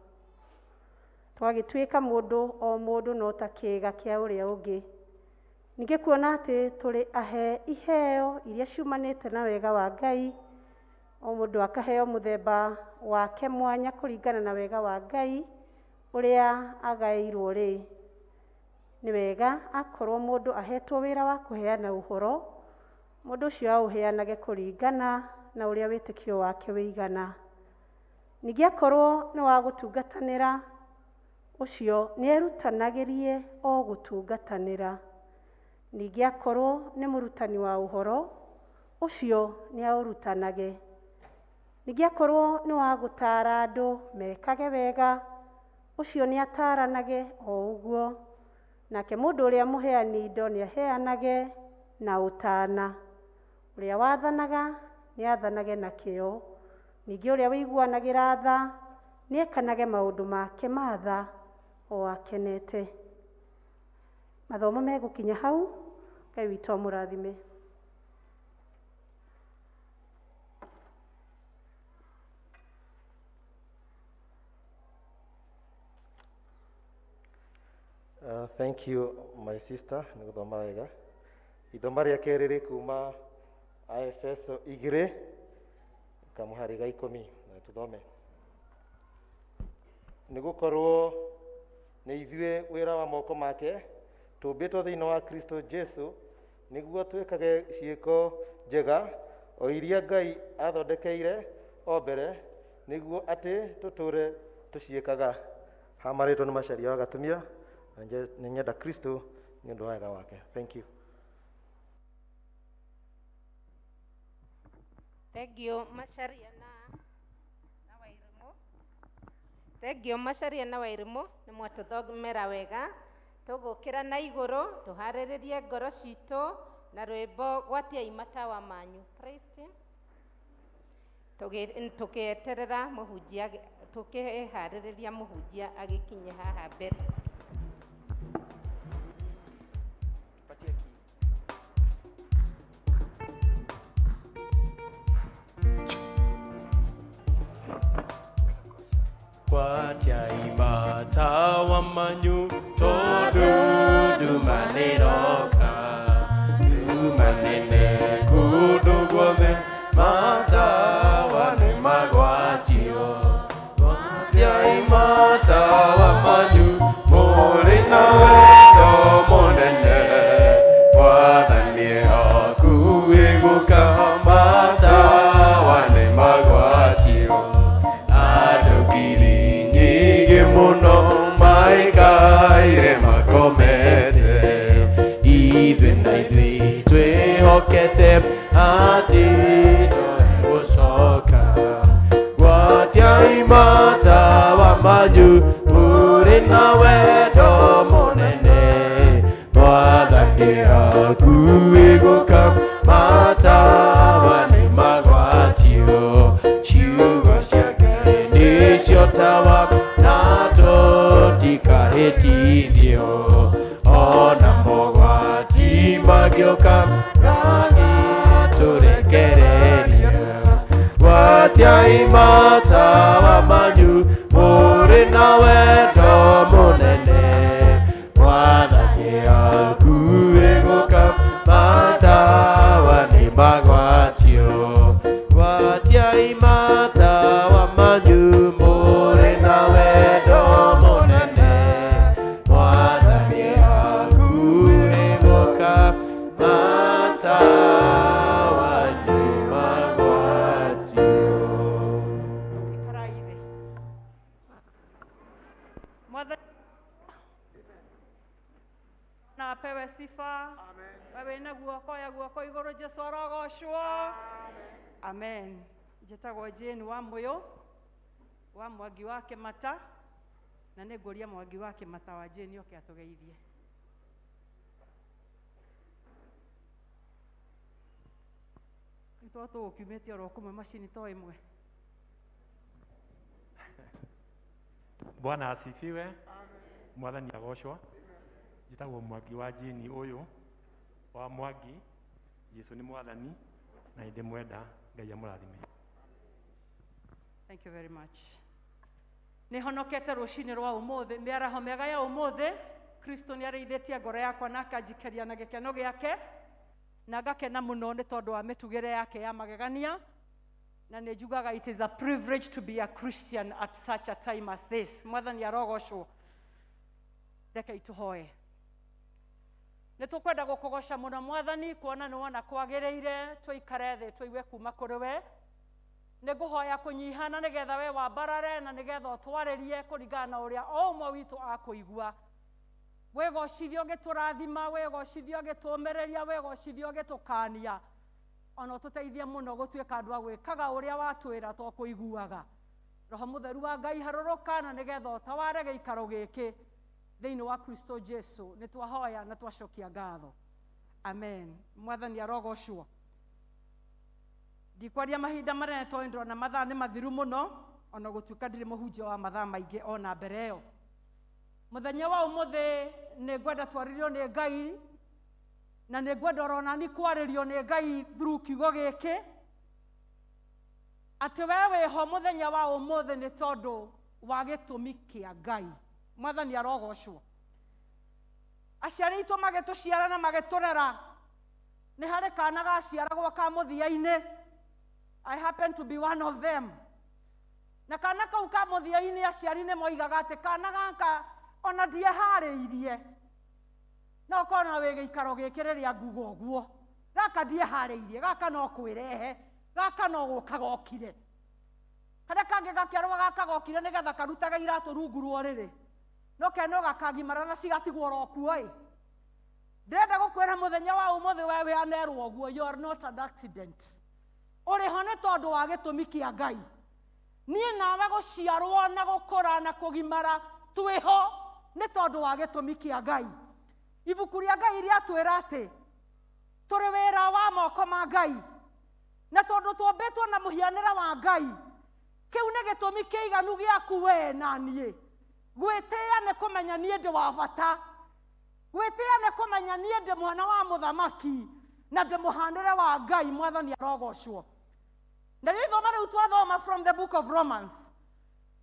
Twagĩtuĩka mũndũ o mũndũ no ta kĩĩga kĩa ũrĩa ũngĩ. Ningĩ kuona atĩ tũrĩ ahe iheo iria ciumanĩte na wega wa Ngai, o mũndũ akaheo mũthemba wake mwanya kũringana na wega wa Ngai ũrĩa agaĩirwo rĩ, nĩ wega akorwo mũndũ ahetwo wĩra wa kũheana ũhoro, mũndũ ũcio aũheanage kũringana na ũrĩa wĩtĩkio wake wĩigana. Ningĩ akorwo nĩ wa gũtungatanĩra, ũcio nĩerutanagĩrie o gũtungatanĩra. Ningĩ akorwo nĩ mũrutani wa ũhoro, ũcio nĩaũrutanage. Ningĩ akorwo nĩ wa gũtaara andũ mekage wega, ũcio nĩataranage o ũguo. Nake mũndũ ũrĩa mũheani indo nĩaheanage na ũtana. Ũrĩa wathanaga nĩathanage na kĩyo. Ningĩ ũrĩa ũiguanagĩra tha nĩekanage maũndũ make ma tha o akenete. Mathomo megũkinya hau, Ngai witũ amũrathime. Thank you, my sister, nĩ gũthoma wega. Ithoma rĩa kerĩ rĩ kuma Aefeso 2 kamũhari ga 10, na tũthome. Nĩ gũkorwo nĩ ithuĩ wĩra wa moko make, tũmbĩtwo thĩinĩ wa Kristo Jesu, nĩguo twĩkage ciĩko njega o iria Ngai athondekeire o mbere, nĩguo atĩ tũtũre tũciĩkaga. Hamarĩtwo nĩ Macharia wa Gatumia, na nĩ nyenda Kristo nĩ ũndũ wa wega wake. Thank you. Thank you, Macharia na Wairimũ. Thank you, Macharia na Wairimũ, nĩ mwatũthomera wega. Tũgũkĩra na igũrũ, tũharĩrĩrie ngoro citũ na rwĩmbo gwatiai matawa manyu. Praise team. Tũgĩeterera mũhunjia, tũkĩharĩrĩria mũhunjia agĩkinye haha mbere. Patia key. Gwatiai matawa manyu, tondu nduma nĩroka, nduma nene kũndũ guothe, matawa nĩ magwatio. Gwatiai matawa manyu, mũrĩ na wendo mũnene, Mwathani hakuhĩ gũka, matawa nĩ magwatio. Andũ ngiri nyingĩ mũno maikaire makomete, ithuĩ na ithuĩ twĩhokete atĩ no egũcoka. Gwatiai matawa manyu, mũrĩ na wendo mũnene, Ndũkahĩtithio ona mogwati mangĩũka, ngatũrekereria. Gwatiai matawa manyu mũrĩ na wendo mũnene, Mwathani hakuhĩ gũka, matawa nĩ magwatio. Gwatiai matawa manyu mũrĩ na wendo mũnene, Mwathani hakuhĩ gũka, matawa nĩ magwatio. Ikarai thĩ. Mwathani na apewe sifa. Wewe na guoko ya guoko igũrũ, Jesu arogocwo. Amen. Njĩtagwo Jane wa Mũyũ wa Mwangi wa Kĩmata, na nĩ ngũria Mwangi wa Kĩmata wa Jane oke atũgeithie. Rĩu to tũgũkiumĩte oro kũmwe macini to ĩmwe. Bwana asifiwe. Mwathani agocwo. Njĩtagwo Mwangi wa Jane ũyũ wa Mwangi. Jesu nĩ Mwathani na nĩndĩmwenda. Ngai amũrathime. Thank you very much. Nĩ honokete rũcinĩ rwa ũmũthĩ, mĩaraho mĩega ya ũmũthĩ. Kristo nĩ arĩithĩtie ngoro yakwa na akanjikaria na gĩkeno gĩake, na ngakena mũno nĩ tondũ wa mĩtugĩre yake ya magegania, na nĩ njugaga it is a privilege to be a Christian at such a time as this. Mwathani arogocwo. Rekei tũhoe. Nĩ tũkwenda gũkũgoca mũno Mwathani, kuona nĩ wona kwagĩrĩire tũikare thĩ tũigue kuma kũrĩ we. Nĩ ngũhoya kũnyihana nĩgetha we wambarare na nĩgetha ũtwarĩrie kũringana na ũrĩa o ũmwe witũ akũigua. Wĩgocithio ũgĩtũrathima, wĩgocithio ũgĩtũũmĩrĩria, wĩgocithio ũgĩtũkania, ona ũtũteithie mũno gũtuĩka andũ a gwĩkaga ũrĩa watwĩra to kũiguaga. Roho Mũtheru wa Ngai harũrũka na nĩgetha ũtaware gĩikaro gĩkĩ thĩinĩ wa Kristo Jesu. Nĩ twahoya na twacokia ngatho. Amen. Mwathani arogocwo. Ndikwaria mahinda manene tondũ ndĩrona mathaa nĩ mathiru mũno, ona gũtuĩka ndirĩ mũhunjia wa mathaa maingĩ ona mbere ĩyo. Mũthenya wa ũmũthĩ nĩ ngwenda twarĩrio nĩ Ngai, na nĩ ngwenda oro nani kwarĩrio nĩ Ngai through kiugo gĩkĩ, atĩ we wĩho mũthenya wa ũmũthĩ nĩ tondũ wa gĩtũmi kĩa Ngai. Mwathani arogocwo. Aciari aitũ magĩtũciara na magĩtũrera, nĩ harĩ kana gaciaragwo ka mũthia-inĩ. I happen to be one of them. Na kana kau ka mũthia-inĩ aciari nĩ moigaga atĩ kana gaka ona ndieharĩirie. No ũkorwo na wĩ gĩikaro gĩkĩ rĩrĩa nguga ũguo, gaka ndieharĩirie, gaka no kwĩrehe, gaka no gũka gokire. Karĩa kangĩ gakerwo gaka gokire nĩgetha karutage iratũ rungu rwa ũrĩrĩ, no ke no gakagimara na cigatigwo oro kuo ĩ. Ndĩrenda gũkwĩra mũthenya wa ũmũthĩ we wĩanerwo ũguo, you are not an accident. Ũrĩ ho nĩ tondũ wa gĩtũmi kĩa Ngai. Niĩ nawe gũciarwo na gũkũra na kũgimara twĩho nĩ tondũ wa gĩtũmi kĩa Ngai. Ibuku rĩa Ngai rĩatwĩra atĩ tũrĩ wĩra wa moko ma Ngai, na tondũ tũmbĩtwo na mũhianĩre wa Ngai, kĩu nĩ gĩtũmi kĩiganu gĩaku we na niĩ. Gwĩtĩĩa nĩ kũmenya niĩ ndĩ wa bata. Gwĩtĩĩa nĩ kũmenya niĩ ndĩ mwana wa mũthamaki na ndĩ mũhanĩre wa Ngai. Mwathani arogocwo. Na rĩu ithoma rĩu twathoma from the book of Romans,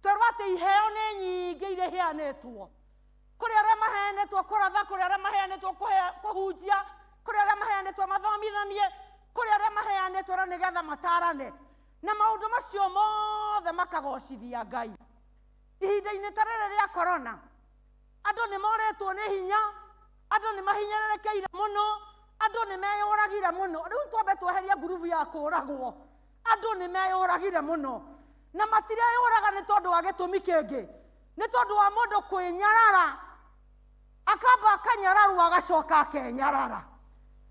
twerwo atĩ iheo nĩ nyingĩ iria iheanĩtwo. Kũrĩ arĩa maheanĩtwo kũratha, kũrĩ arĩa maheanĩtwo kũhunjia, kũrĩ arĩa maheanĩtwo mathomithanie, kũrĩ arĩa maheanĩtwo na nĩgetha matarane, na maũndũ macio mothe makagocithia Ngai. Ihinda-inĩ ta rĩrĩ rĩa corona, andũ nĩ morĩtwo nĩ hinya, andũ nĩ mahinyĩrĩrĩkĩire mũno, andũ nĩ meyũragire mũno. Rĩu twambe tweherie ngurubu ya kũragwo. Andũ nĩ meyũragire mũno, na matireyũraga nĩ tondũ wa gĩtũmi kĩngĩ, nĩ tondũ wa mũndũ kwĩnyarara, akamba akanyararwo agacoka akenyarara.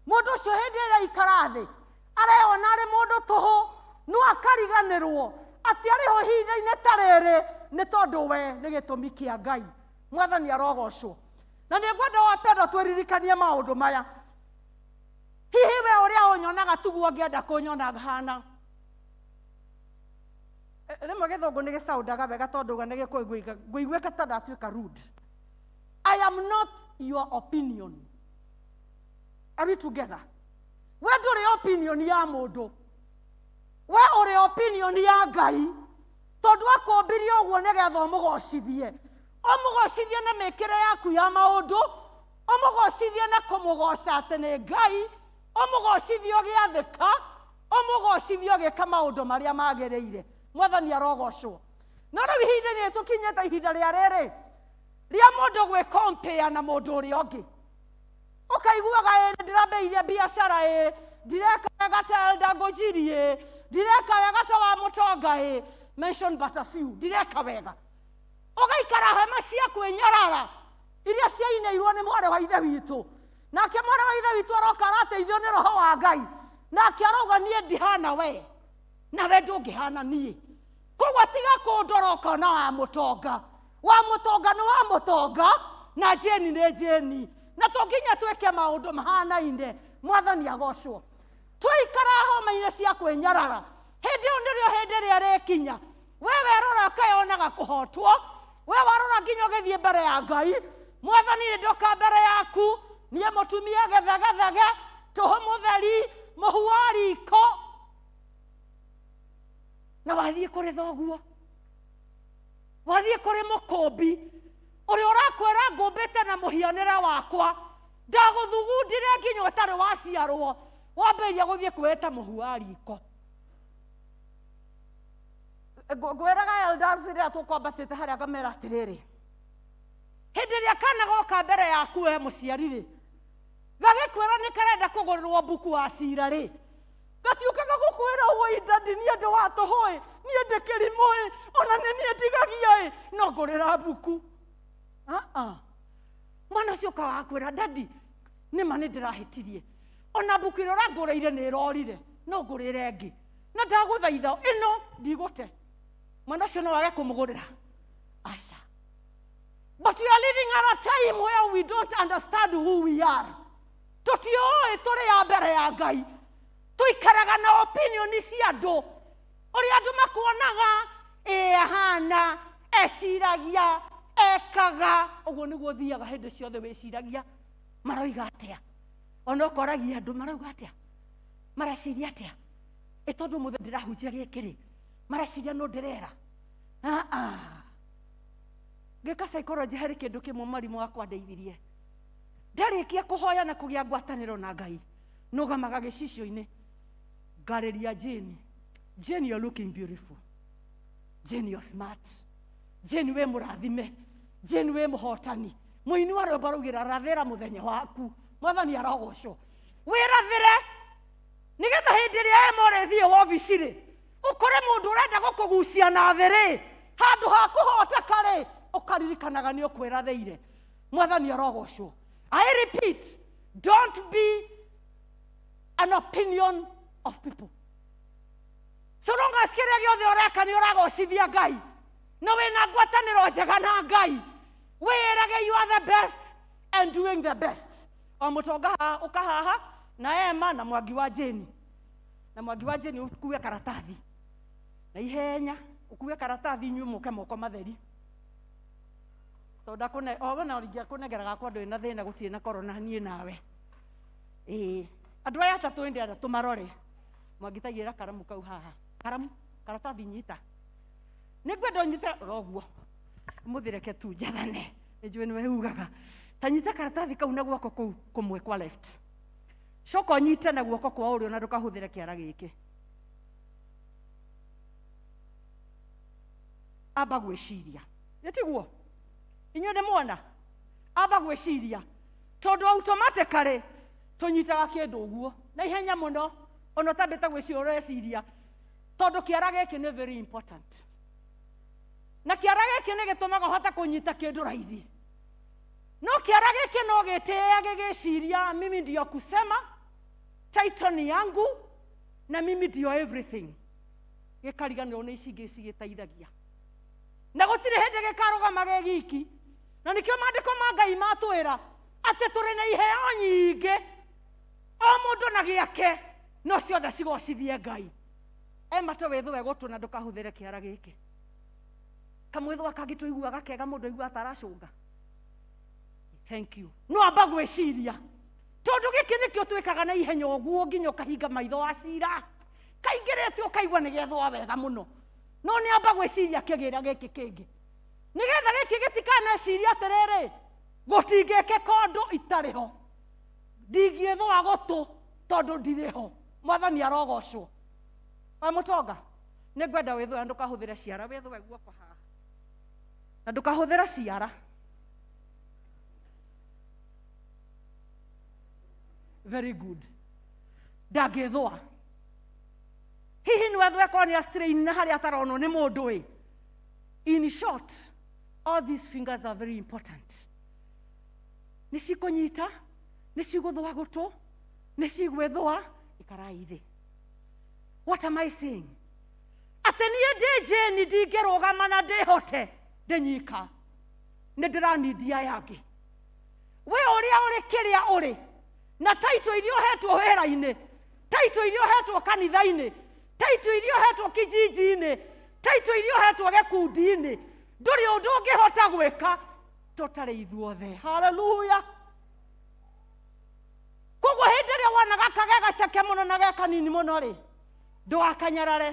Mũndũ ũcio hĩndĩ ĩrĩa aikara thĩ areyona arĩ mũndũ tũhũ, no akariganĩrwo atĩ arĩ ho ihinda-inĩ ta rĩrĩ nĩ tondũ we nĩ gĩtũmi kĩa Ngai. Mwathani arogocwo. Na nĩ ngwenda wapendwa twĩririkanie maũndũ maya. Hihi we ũrĩa ũnyonaga tiguo ũngĩenda kũnyona hana? Rĩmwe gĩthũngũ nĩ gĩcaundaga wega tondũ uga nĩ gĩkũiguĩka, ngũiguĩka ta ndatuĩka rude. I am not your opinion. Are we together? We ndũrĩ opinion ya mũndũ, we ũrĩ opinion ya Ngai, tondũ akũmbirie ũguo nĩgetha ũmũgocithie, ũmũgocithie na mĩkĩre yaku ya maũndũ, ũmũgocithie na kũmũgoca atĩ nĩ Ngai, ũmũgocithie ũgĩathĩka, ũmũgocithie ũgĩka maũndũ marĩa magĩrĩire. Mwathani arogocwo. No rĩu ihinda nĩ tũkinyĩte ihinda rĩa rĩrĩ rĩa mũndũ gwĩkompea na mũndũ ũrĩa ũngĩ, ũkaiguaga ĩ ndĩrambĩrĩirie biacara ĩ ndireka wega ta Elder Ngũnjiri ĩ ndireka wega ta wa Mũtonga ĩ, mention but a few, ndireka wega. Ũgaikara hema cia kwĩnyarara iria ciainĩirwo nĩ mwarĩ wa ithe witũ, nake mwarĩ wa ithe witũ aroka arateithio nĩ roho wa Ngai, nake arauga niĩ ndihana we nawe ndũngĩhana niĩ, koguo tiga kũndora ũkona wa Mũtonga, wa Mũtonga nĩ wa Mũtonga na Jeni nĩ Jeni, na to nginya twĩke maũndũ mahanaine. Mwathani agocwo. Twaikara homa-inĩ cia kwĩnyarara, hĩndĩ ĩyo nĩrĩo hĩndĩ ĩrĩa ĩrĩkinya we werora ũkeyonaga kũhotwo, we warora nginya ũgĩthiĩ mbere ya Ngai, Mwathani nĩ ndoka mbere yaku niĩ mũtumia gethegethege tũhũ mũtheri mũhu wa riko, na wathiĩ kũrĩ thoguo, wathiĩ kũrĩ mũkũmbi ũrĩa ũrakwĩra ngũmbĩte na mũhianĩre wakwa, ndagũthugundire nginya ũtarĩ waciarwo, wambĩrĩria gũthiĩ kwĩta mũhu wa riko. Ngwĩraga elders rĩrĩa tũkwambatĩte harĩa ngamera atĩrĩrĩ, hĩndĩ ĩrĩa kana goka mbere yaku we mũciari rĩ, gagĩkwĩra nĩ karenda kũgũrĩrwo mbuku wa cira rĩ, gatiũkaga gũkwĩra ũĩ dadi niĩ ndĩ wa tũhũ ĩ, niĩ ndĩ kĩrimũ ĩ, ona nĩ niĩ ndigagia ĩ, no ngũrĩra mbuku. Mwana ũcio ũkaga gakwĩra dadi nĩma nĩ ndĩrahĩtirie, ona mbuku ĩrĩa ũrangũrĩire nĩ ĩrorire, no ngũrĩre ĩngĩ, na ndagũthaitha ĩno ndigũte. Mwana ũcio no wage kũmũgũrĩra? Aca. But we are living at a time where we don't understand who we are. Tũtiũĩ tũrĩ a mbere ya Ngai, tũikaraga na opinion cia andũ, ũrĩa andũ makuonaga, ĩ ahana, eciragia, ekaga, ũguo nĩguo ũthiaga hĩndĩ ciothe wĩciragia maroiga atĩa, ona ũkoragia andũ marauga atĩa, mareciria atĩa, ĩ tondũ mũthĩ ndĩrahunjia gĩkĩ rĩ, mareciria no ndĩrera. Ngĩka psychology harĩ kĩndũ kĩmwe mwarimũ wakwa andeithirie. Ndarĩkia kũhoya na kũgĩa ngwatanĩro na Ngai, nũgamaga gĩcicio-inĩ, ngarĩria Jane. Jane, you're looking beautiful. Jane, you're smart. Jane, wĩ mũrathime. Jane, wĩ mũhotani. Mũini wa rwĩmbo araugĩra rathĩra mũthenya waku. Mwathani arogocwo. Wĩrathĩre nĩgetha hĩndĩ ĩrĩa ema ũrĩthiĩ wobici rĩ, ũkore mũndũ ũrenda gũkũgucia na thĩ rĩ, handũ ha kũhoteka rĩ, ũkaririkanaga nĩ ũkwĩrathĩire. Mwathani arogocwo. I repeat, don't be an opinion of people. So long as kĩrĩa gĩothe ũreka nĩ ũragocithia Ngai, na wĩna ngwatanĩro njega na Ngai, wĩrage you are the best and doing the best. O mũtonga ũka haha na Emma na Mwangi wa Jane, na Mwangi wa Jane ũkue karatathi na ihenya, ũkue karatathi inyuĩ mũke moko matheri, tondũ ndakũne o wona ingĩakũnengera gakwa ndũrĩ na thĩna, gũtirĩ na corona niĩ nawe. Ĩĩ, andũ aya atatũ nĩ ndĩrenda tũmarore. Mwangi taigĩra karamu kau haha, karamu karatathi nyita, nĩngwenda ũnyite roguo, ũmũthĩ reke tu njathane, nĩnjũĩ nĩwe ugaga, ta nyita karatathi kau na guoko kũu kũmwe kwa left, coka ũnyite na guoko kwa ũrĩo na ndũkahũthĩre kĩara gĩkĩ. Amba gwĩciria, nĩ tiguo? Inyuĩ nĩ muona? Amba gwĩciria, tondũ automatically tũnyitaga kĩndũ ũguo na ihenya mũno, ona ũtambĩte gwĩciria ũreciria, tondũ kĩara gĩkĩ nĩ very important, na kĩara gĩkĩ nĩ gĩtũmaga ũhote kũnyita kĩndũ raithi. No kĩara gĩkĩ no gĩtĩĩa gĩgĩciria mimi ndio kusema, title ni yangu na mimi ndio everything, gĩkariganĩrwo nĩ ici ingĩ cigĩteithagia, na gũtirĩ hĩndĩ gĩkarũgama gĩ giki. Na nĩkĩo maandĩko ma Ngai matwĩra atĩ tũrĩ na iheo nyingĩ, o mũndũ na gĩake, no ciothe cigocithie Ngai. Emma to wĩthũe gũtũ na ndũkahũthĩre kĩara gĩkĩ. Kamwĩthũa kangĩ tũiguaga kega mũndũ aiguaga ta aracũnga. Thank you. No amba gwĩciria tondũ gĩkĩ nĩkĩo twĩkaga na ihenya ũguo nginya ũkahinga maitho wa cira kaingĩrĩte ũkaigua nĩ gethwa wega mũno no nĩ amba gwĩciria kĩgĩra gĩkĩ kĩngĩ nĩgetha gĩkĩ gĩtikaneciria atĩrĩrĩ gũtingĩkĩka ũndũ itarĩ ho ndingĩthũa gũtũ tondũ ndirĩ ho. Mwathani arogocwo. Wa mũtonga nĩ ngwenda wĩthũe ndũkahũthĩre ciara, wĩthũe guoko haha na ndũkahũthĩre ciara. Very good. Ndangĩthũa. Hihi nĩ wethũe korwo nĩ astrain na harĩa ataronwo nĩ mũndũ ĩ. In short, all these fingers are very important. Nĩ cikũnyita, nĩ cigũthũa gũtũ, nĩ cigwĩthũa, ikarai thĩ. What am I saying? Atĩ niĩ ndĩ Jane ndingĩrũgama na ndĩhote ndĩnyika, nĩ ndĩranindia aya angĩ. We ũrĩa ũrĩ kĩrĩa ũrĩ na taito iria ũhetwo wĩra-inĩ, taito iria ũhetwo kanitha-inĩ, taito iria ũhetwo kijiji-inĩ, taito iria ũhetwo gĩkundi-inĩ, ndũrĩ ũndũ ũngĩhota gwĩka tũtarĩ ithuothe. Haleluya. Koguo hĩndĩ ĩrĩa wona gaka ge gaceke mũno na ge kanini mũno rĩ, ndũgakanyarare.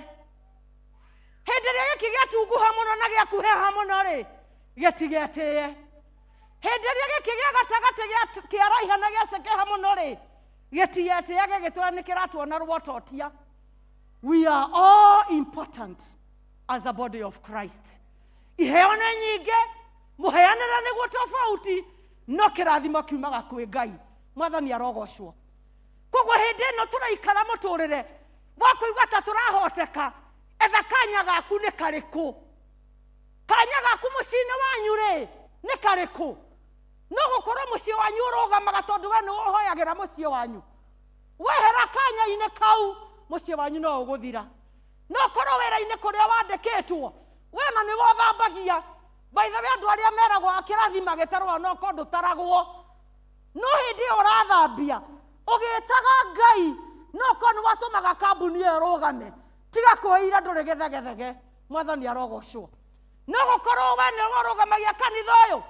Hĩndĩ ĩrĩa gĩkĩ gĩatunguha mũno na gĩakuhĩha mũno rĩ, gĩtigetĩe. Hĩndĩ ĩrĩa gĩkĩ gĩa gatagatĩ kĩaraiha na gĩacekeha mũno rĩ, gĩtigetĩe gĩgĩtwĩra nĩ kĩratuona rwototia. We are all important as a body of Christ. Iheo nĩ nyingĩ, mũheanĩre nĩguo tofauti, no kĩrathimo kiumaga kwĩ Ngai. Mwathani arogocwo. Koguo hĩndĩ ĩno tũraikara mũtũrĩre wa kũigua ta tũrahoteka, etha kanya gaku nĩ karĩkũ? Kanya gaku mũciĩ-inĩ wanyu rĩ nĩ karĩkũ? No gũkorwo mũciĩ wanyu ũrũgamaga tondũ we nĩwe ũhoyagĩra mũciĩ wanyu. Wehera kanya-inĩ kau, mũciĩ wanyu no ũgũthira. No korwo wĩra-inĩ kũrĩa wandĩkĩtwo, we na nĩwe ũthambagia. By the way, andũ arĩa meragwo kĩrathi magĩtarwo no korwo ndũtaragwo. No hĩndĩ ĩyo ũrathambia, ũgĩtaga Ngai, no korwo nĩ watũmaga kambuni ĩyo ĩrũgame. Tiga kwĩira ndũrĩ gĩthegethege. Mwathani arogocwo. No gũkorwo we nĩwe ũrũgamagia kanitha ũyũ,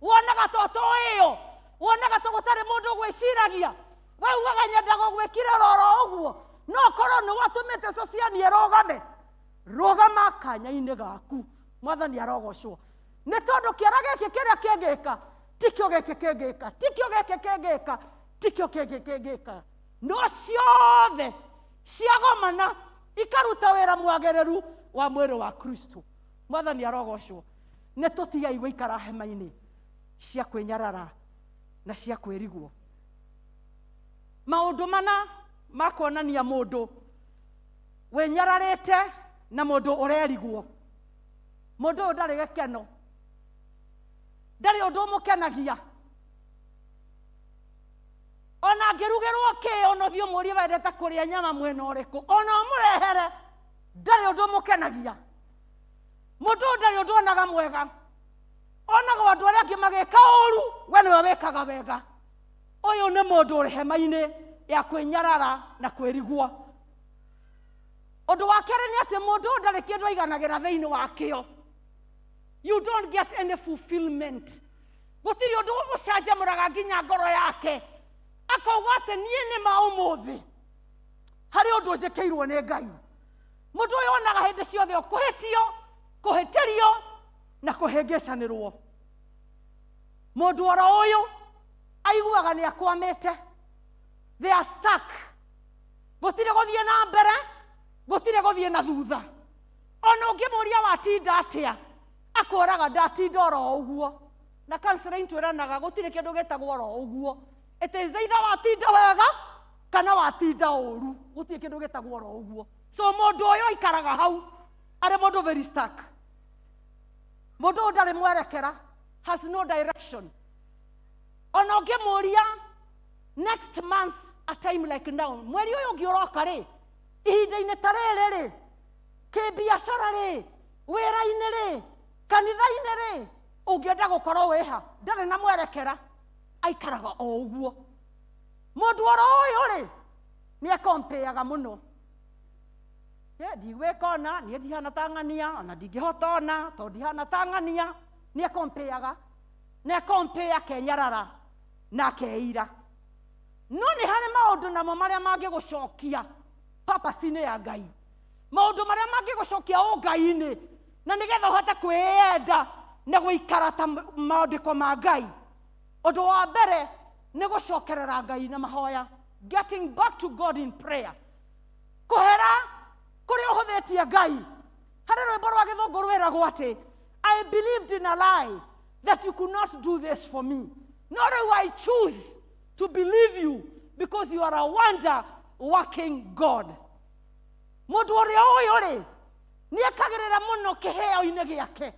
wonaga to tũĩyo, wonaga to gũtarĩ mũndũ ũgwĩciragia, we ugaga nyenda gũgwĩkĩra oro ũguo, no korwo nĩ watũmĩte sociani ĩrũgame. Rũgama kanya-inĩ gaku. Mwathani arogocwo. Nĩ tondũ kĩara gĩkĩ kĩrĩa kĩngĩka, tikĩo gĩkĩ kĩngĩka, tikĩo gĩkĩ kĩngĩka, tikĩo kĩngĩ kĩngĩka. No ciothe ciagomana ikaruta wĩra mwagĩrĩru wa mwĩrĩ wa Kristo. Mwathani arogocwo. Nĩ tũtigei gũikara hema-inĩ cia kwĩnyarara na cia kwĩrigwo. Maũndũ mana ma kuonania mũndũ wĩnyararĩte na mũndũ ũrerigwo. Mũndũ ũyũ ndarĩ gĩkeno, ndarĩ ũndũ ũmũkenagia. Ona angĩrugĩrwo kĩ, ona ũthiĩ ũmũrie wendete kũrĩa nyama mwena ũrĩkũ, ona ũmũrehere, ndarĩ ũndũ ũmũkenagia. Mũndũ ũyũ ndarĩ ũndũ onaga mwega, onaga andũ arĩa angĩ magĩka ũru, we nĩwe wĩkaga wega. Ũyũ nĩ mũndũ ũrĩ hema-inĩ ya kwĩnyarara na kwĩrigwo. Ũndũ wa kerĩ nĩ atĩ mũndũ ũyũ ndarĩ kĩndũ aiganagĩra thĩinĩ wakĩo. You don't get any fulfillment. Gũtirĩ ũndũ ũcanjamũraga nginya ngoro yake akauga atĩ niĩ nĩ ma ũmũthĩ harĩ ũndũ njĩkĩirwo nĩ Ngai. Mũndũ ũyũ onaga hĩndĩ ciothe ũkũhĩtio, kũhĩtĩrio na kũhĩngĩcanĩrwo. Mũndũ oro ũyũ aiguaga nĩ akwamĩte. They are stuck. Gũtirĩ gũthiĩ na mbere, gũtirĩ gũthiĩ na thutha. Ona ũngĩmũria watinda atĩa, akwĩraga ndatinda oro ũguo. Na counseling twĩranaga gũtirĩ kĩndũ gĩtagwo oro ũguo. It is either watinda wega kana watinda ũru, gũtirĩ kĩndũ gĩtagwo oro ũguo. So mũndũ ũyũ aikaraga hau arĩ mũndũ very stuck. Mũndũ ũyũ ndarĩ mwerekera, has no direction. Ona ũngĩmũria next month a time like now, mweri ũyũ ũngĩ ũroka rĩ, ihinda-inĩ ta rĩrĩ rĩ, kĩbiacara rĩ, wĩra-inĩ rĩ, kanitha-inĩ rĩ, ũngĩenda gũkorwo wĩha, ndarĩ na mwerekera, aikaraga o ũguo. Mũndũ oro ũyũ rĩ, nĩ akompeaga mũno. Ndigwĩka ona, niĩ ndihana ta ng'ania, ona ndingĩhota ona, tondũ ndihana ta ng'ania, nĩ akompeaga. Na ĩkompea akenyarara na akeira. No nĩ harĩ maũndũ namo marĩa mangĩgũcokia purpose-inĩ ya Ngai, maũndũ marĩa mangĩgũcokia ũngai-inĩ, na nĩgetha ũhote kwĩyenda na gũikara ta maandĩko ma Ngai. Ũndũ wa mbere nĩ gũcokerera Ngai na mahoya, getting back to God in prayer, kũhera kũrĩa ũhũthĩtie Ngai. Harĩ rwĩmbo rwa gĩthũngũ rwĩragwo atĩ I believed in a lie that you could not do this for me, no rĩu I choose to believe you because you are a wonder working God. Mũndũ ũrĩa ũyũ rĩ, nĩ ekagĩrĩra mũno kĩheo-inĩ gĩake,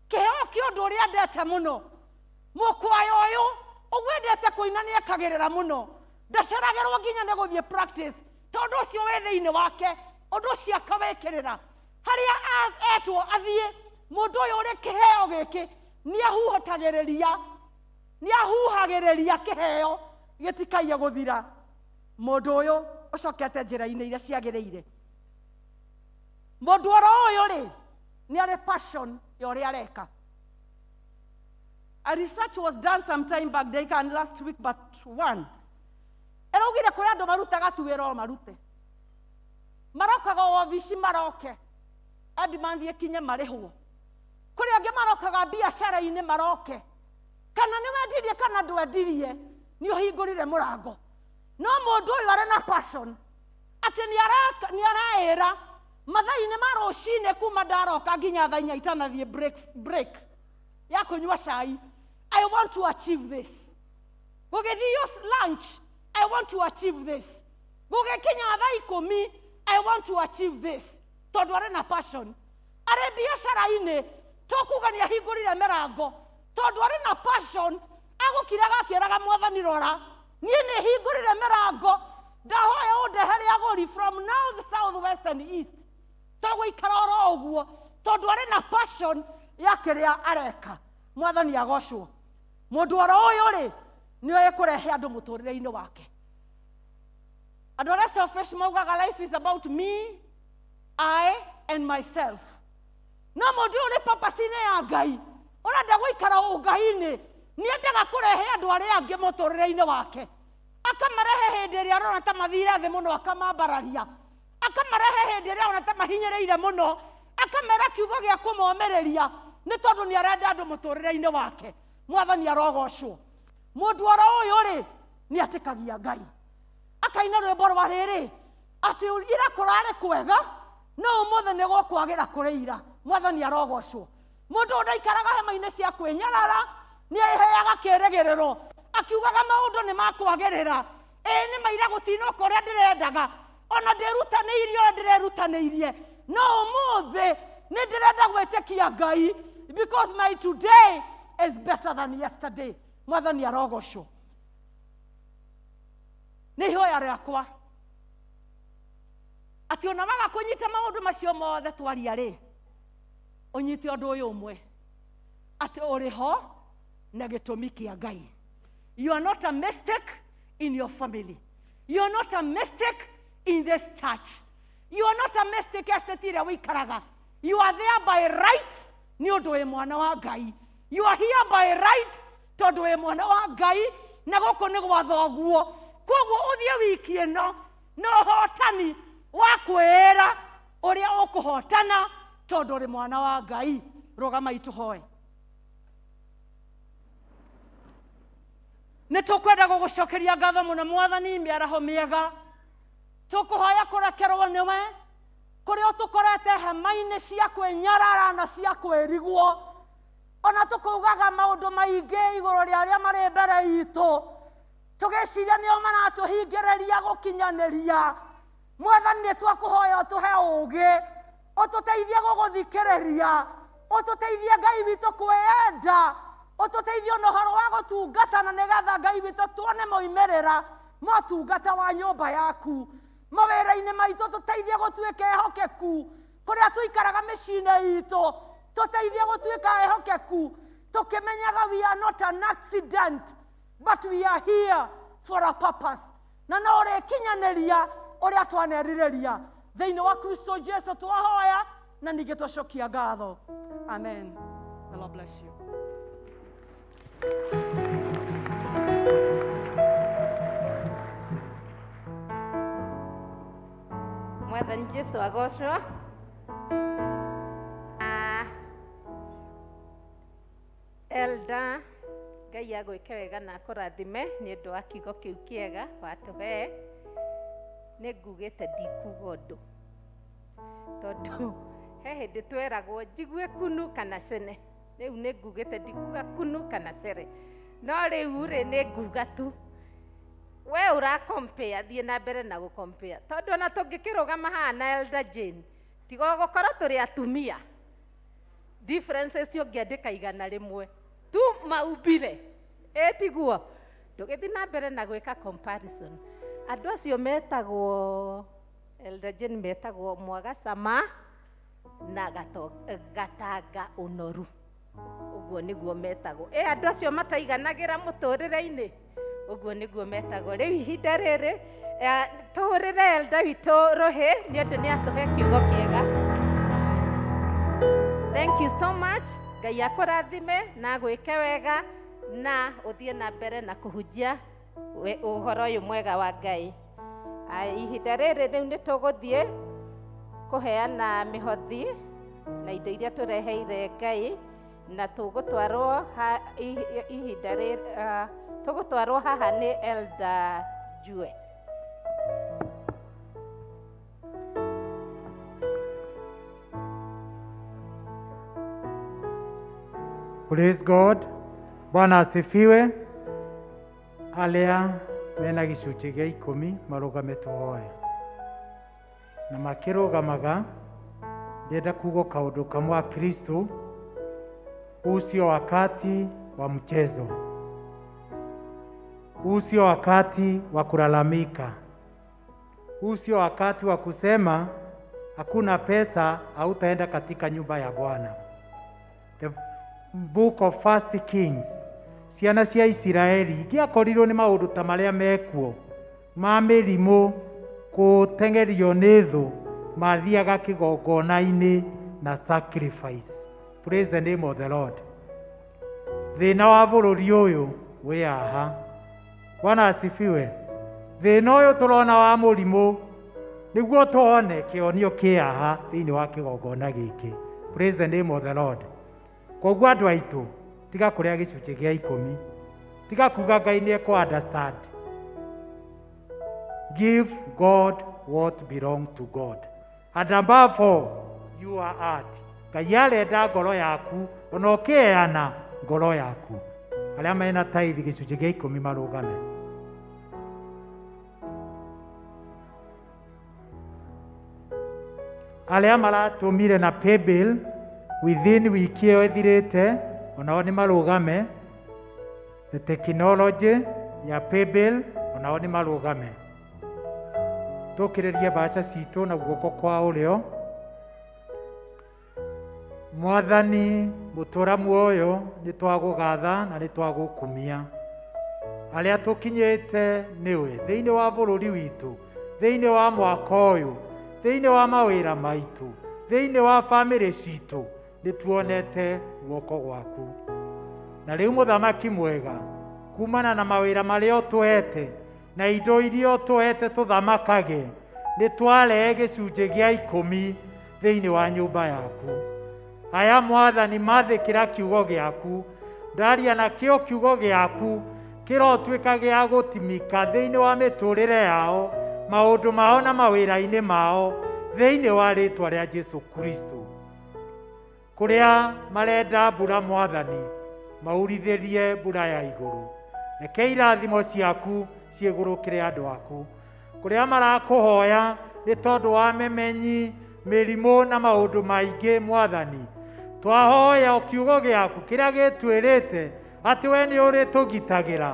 kĩheo kĩa ũndũ ũrĩa endete mũno. Mũkwayo ũyũ ũguo endete kũina nĩ ekagĩrĩra mũno, ndaceragĩrwo nginya nĩ gũthiĩ practice, tondũ ũcio wĩ thĩinĩ wake, ũndũ ũcio akawĩkĩrĩra harĩa etwo athiĩ. Mũndũ ũyũ ũrĩ kĩheo gĩkĩ nĩ ahuhotagĩrĩria, nĩ ahuhagĩrĩria kĩheo gĩtikaiye gũthira. Mũndũ ũyũ ũcokete njĩra-inĩ iria ciagĩrĩire, mũndũ oro ũyũ rĩ, nĩ arĩ passion ya ũrĩa areka. A research was done some time back, they can last week but one. Ĩraugire kũrĩ andũ marutaga tu wĩra o marute, marokaga o obici maroke end month ĩkinye marĩhwo. Kũrĩ angĩ marokaga biacara-inĩ maroke, kana nĩ wendirie kana ndwendirie, nĩ ũhingũrire mũrango. No mũndũ ũyũ arĩ na passion atĩ nĩ araĩra mathaa-inĩ ma rũcinĩ kuma ndaroka nginya thaa inya itanathiĩ break ya kũnyua cai, I want to achieve this. Gũgĩthio lunch, I want to achieve this. Gũgĩkinya thaa 10, I want to achieve this. Tondũ arĩ na passion. Arĩ biacara-inĩ, to kuga nĩ ahingũrire mĩrango, tondũ arĩ na passion, agũkiraga akĩraga Mwathani, rora, niĩ nĩ hingũrire mĩrango, ndahoya ũndehere agũri from north, south, west and east. To gũikara oro ũguo, tondũ arĩ na passion ya kĩrĩa areka. Mwathani agocwo. Mũndũ oro ũyũ rĩ, nĩ oĩ kũrehe andũ mũtũrĩre-inĩ wake. Andũ arĩa selfish maugaga life is about me, I and myself. No mũndũ ũyũ ũrĩ purpose-inĩ ya Ngai, ũrenda gũikara ũngai-inĩ, nĩ endaga kũrehe andũ arĩa angĩ mũtũrĩre-inĩ wake. Akamarehe hĩndĩ ĩrĩa arona ta mathire thĩ mũno, akamambararia. Akamarehe hĩndĩ ĩrĩa arona ta mahinyĩrĩire mũno, akamera kiugo gĩa kũmomĩrĩria, nĩ tondũ nĩ arenda andũ mũtũrĩre-inĩ wake. Mwathani arogocwo. Mũndũ oro ũyũ rĩ, nĩ atĩkagia Ngai. Akaina rwĩmbo rwa rĩrĩ, atĩ ira kũrarĩ kwega, no ũmũthĩ nĩ gũkwagĩra kũrĩ ira. Mwathani arogocwo. Mũndũ ũyũ ndaikaraga hema-inĩ cia kwĩnyarara, nĩ eheaga kĩĩrĩgĩrĩro, akiugaga maũndũ nĩ makwagĩrĩra. Ĩĩ nĩ maira gũtinoka ũrĩa ndĩrendaga, ona ndĩrutanĩirie ũrĩa ndĩrerutanĩirie, no ũmũthĩ nĩ ndĩrenda gwĩtĩkia Ngai, because my today is better than yesterday. Mwathani arogocwo. Nĩ ihoya rĩakwa atĩ ona waga kũnyita maũndũ macio mothe twaria rĩ, ũnyite ũndũ ũyũ ũmwe, atĩ ũrĩ ho na gĩtũmi kĩa Ngai. You are not a mistake in your family. You are not a mistake in this church. You are not a mistake estate ĩrĩa ũikaraga. You are there by right nĩ ũndũ wĩ mwana wa Ngai. You are here by right tondũ wĩ mwana wa Ngai, na gũkũ nĩ gwa thoguo. Koguo ũthiĩ wiki ĩno na ũhotani wa kwĩra ũrĩa ũkũhotana tondũ ũrĩ mwana wa Ngai. Rũgamai tũhoe. Nĩ tũkwenda gũgũcokeria ngatho mũno Mwathani, mĩaraho mĩega. Tũkũhoya kũrekerwo nĩwe kũrĩa ũtũkorete hema-inĩ cia kwĩnyarara na cia kwĩrigwo. Ona tũkaugaga maũndũ maingĩ igũrũ rĩa arĩa marĩ mbere itũ, tũgĩciria nĩo maratũhingĩrĩria gũkinyanĩria. Mwathani, nĩ twakũhoya ũtũhe ũũgĩ, ũtũteithie gũgũthikĩrĩria, ũtũteithie Ngai witũ kwĩyenda, ũtũteithie ona ũhoro wa gũtungatana, nĩgetha Ngai witũ tuone moimĩrĩra motungata wa nyũmba yaku. Mawĩra-inĩ maitũ tũteithie gũtuĩka ehokeku, kũrĩa tũikaraga mĩciĩ-inĩ itũ tũteithie gũtuĩka ehokeku, tũkĩmenyaga we are not an accident but we are here for a purpose, na no ũrĩkinyanĩria ũrĩa twanerirĩria. Thĩinĩ wa Kristo Jesu twahoya na ningĩ twacokia ngatho. Amen. The Lord bless you. Mwathani Jesu agocwo. Elder Ngai agwĩke wega na akũrathime nĩ ũndũ wa kiugo kĩu kĩega watũhe. Nĩ ngugĩte ndikuga ũndũ tondũ he hĩndĩ tweragwo njigue kunu kana cene. Rĩu nĩ ngugĩte ndikuga kunu kana cere, no rĩu rĩ nĩ nguga tu. We ũra compare, thiĩ na mbere na gũ compare tondũ ona tũngĩkĩrũgama haha na Elder Jane tiga gũkorwo tũrĩ atumia, differences ũngĩandĩka 100 tu maumbire ĩtiguo. Ndũgĩthiĩ na mbere na gwĩka comparison. Andũ acio metagwo Elder Jane metagwo Mwagacama na Gatanga Ũnoru, ũguo nĩguo metagwo. Andũ acio mataiganagĩra mũtũrĩre-inĩ, ũguo nĩguo metagwo. Rĩu ihinda rĩrĩ tũhũrĩre Elder witũ rũhĩ nĩ ũndũ nĩ atũhe kiugo kĩega. Thank you so much. Ngai akũrathime na agwĩke wega na ũthiĩ na mbere na kũhunjia ũhoro ũyũ mwega wa Ngai. Ihinda rĩrĩ rĩu nĩ tũgũthiĩ kũheana mĩhothi na indo iria tũreheire Ngai, na tũgũtwarwo ihinda rĩrĩ tũgũtwarwo haha nĩ Elder Jue. Praise God. Bwana asifiwe. Alia mena gĩcunjĩ gĩa 10 marũgame tũhoe. Na makĩrũgamaga ndĩrenda kuga kaũndũ kamwe wa Kristo, huu sio wakati wa mchezo, huu sio wakati wa kulalamika, huu sio wakati wa kusema hakuna pesa hautaenda katika nyumba ya Bwana. The Book of First Kings, ciana cia Isiraeli ingĩakorirwo nĩ maũndũ ta marĩa mekuo ma mĩrimũ, kũteng'erio nĩ thũ, mathiaga kĩgongona-inĩ na sacrifice. Praise the name of the Lord. Thĩna wa bũrũri ũyũ wĩ haha. Bwana asifiwe. Thĩna ũyũ tũrona wa mũrimũ nĩguo tuone kĩonio kĩ haha thĩinĩ wa kĩgongona gĩkĩ. Praise the name of the Lord. Koguo andũ aitũ, tiga kũrĩa gĩcunjĩ gĩa 10, tiga kuga Ngai nĩ ekũ understand. Give God what belong to God, and above all your heart. Ngai arenda ngoro yaku, ona ũkĩheana ngoro yaku. Arĩa mena tithe gĩcunjĩ gĩa 10 marũgame. Arĩa maratũmire na paybill within wiki ĩyo ĩthirĩte, onao nĩ marũgame. The technology ya paybill onao nĩ marũgame. Tũkĩrĩrie mbaca citũ na guoko kwa ũrĩo. Mwathani mũtũra muoyo, nĩ twagũgatha na nĩ twagũkumia. Arĩa tũkinyĩte nĩwe thĩinĩ wa bũrũri witũ, thĩinĩ wa mwaka ũyũ, thĩinĩ wa mawĩra maitũ, thĩinĩ wa bamĩrĩ citũ, nĩ tuonete guoko gwaku. Na rĩu mũthamaki mwega, kumana na mawĩra marĩa ũtũhete na indo iria ũtũhete tũthamakage, nĩ twarehe gĩcunjĩ gĩa 10 thĩinĩ wa nyũmba yaku. Aya Mwathani mathĩkĩra kiugo gĩaku, ndaria nakĩo kiugo gĩaku kĩrotuĩka gĩa gũtimika thĩinĩ wa mĩtũrĩre yao, maũndũ mao na mawĩra-inĩ mao, thĩinĩ wa rĩtwa rĩa Jesu Kristo. Kũrĩa marenda mbura Mwathani, maurithĩrie mbura ya igũrũ. Reke irathimo ciaku ciĩgũrũkĩre andũ aku. Kũrĩa marakũhoya nĩ tondũ wa memenyi, mĩrimũ na maũndũ maingĩ Mwathani, twahoya kiugo gĩaku kĩrĩa gĩtwĩrĩte atĩ we nĩ ũrĩtũgitagĩra,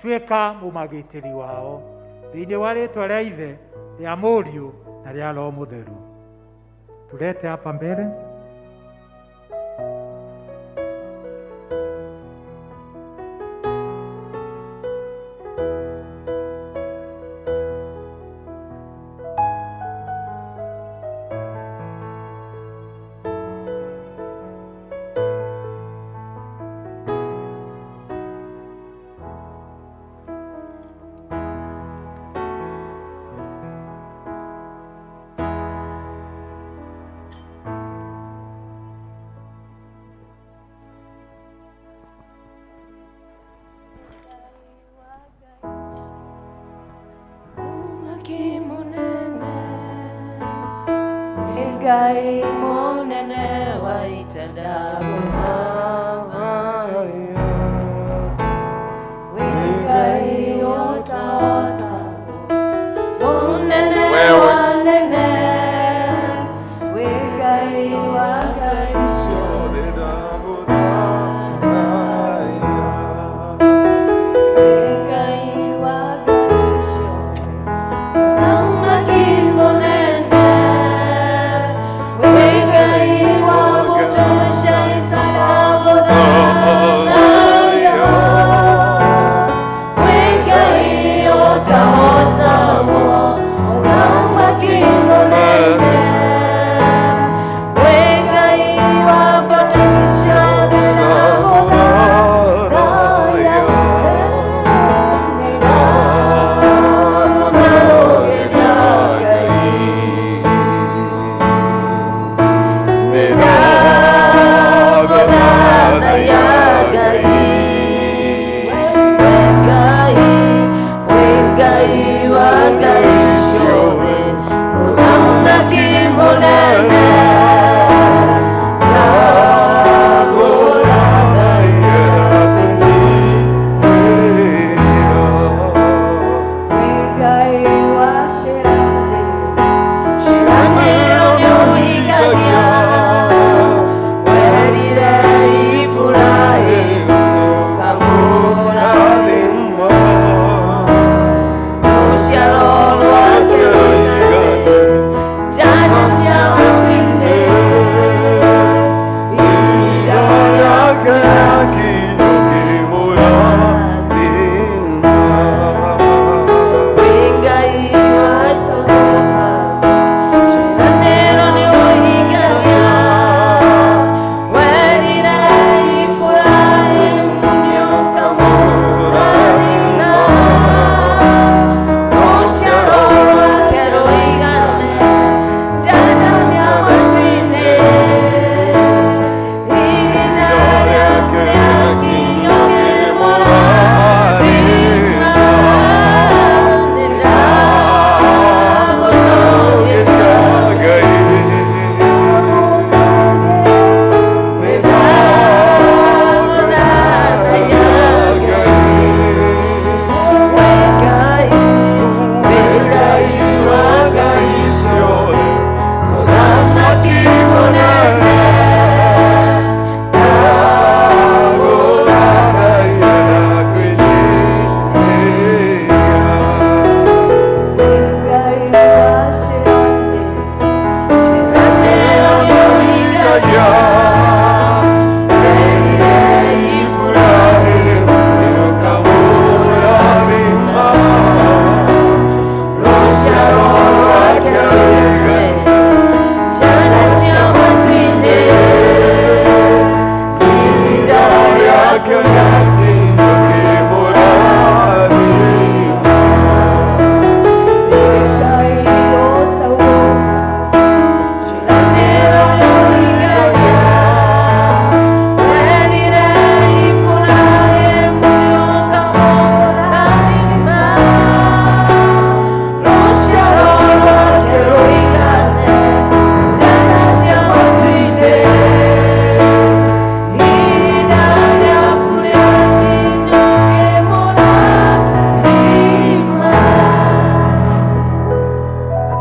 tuĩka mũmagitĩri wao. Thĩinĩ wa rĩtwa rĩa Ithe, rĩa Mũriũ na rĩa Roho Mũtheru. Tulete hapa mbele. Ngai munene wa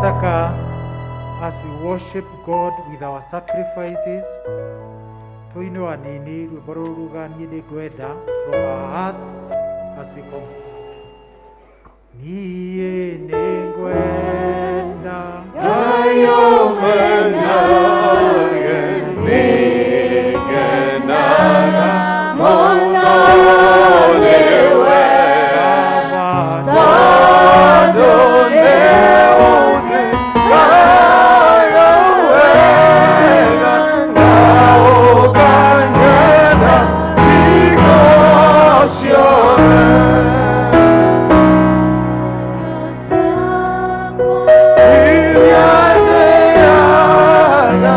Nataka as we worship God with our sacrifices, tuinue anini rwĩmbo rũrũ ruga niĩ nĩ ngwenda from our hearts as we come. Niĩ nĩ ngwenda Ngai ũmenyage nĩngenaga mũno nĩwe, tondũ nĩũnjĩkaga wega na ũkanyenda hingo ciothe. Iria ndĩaga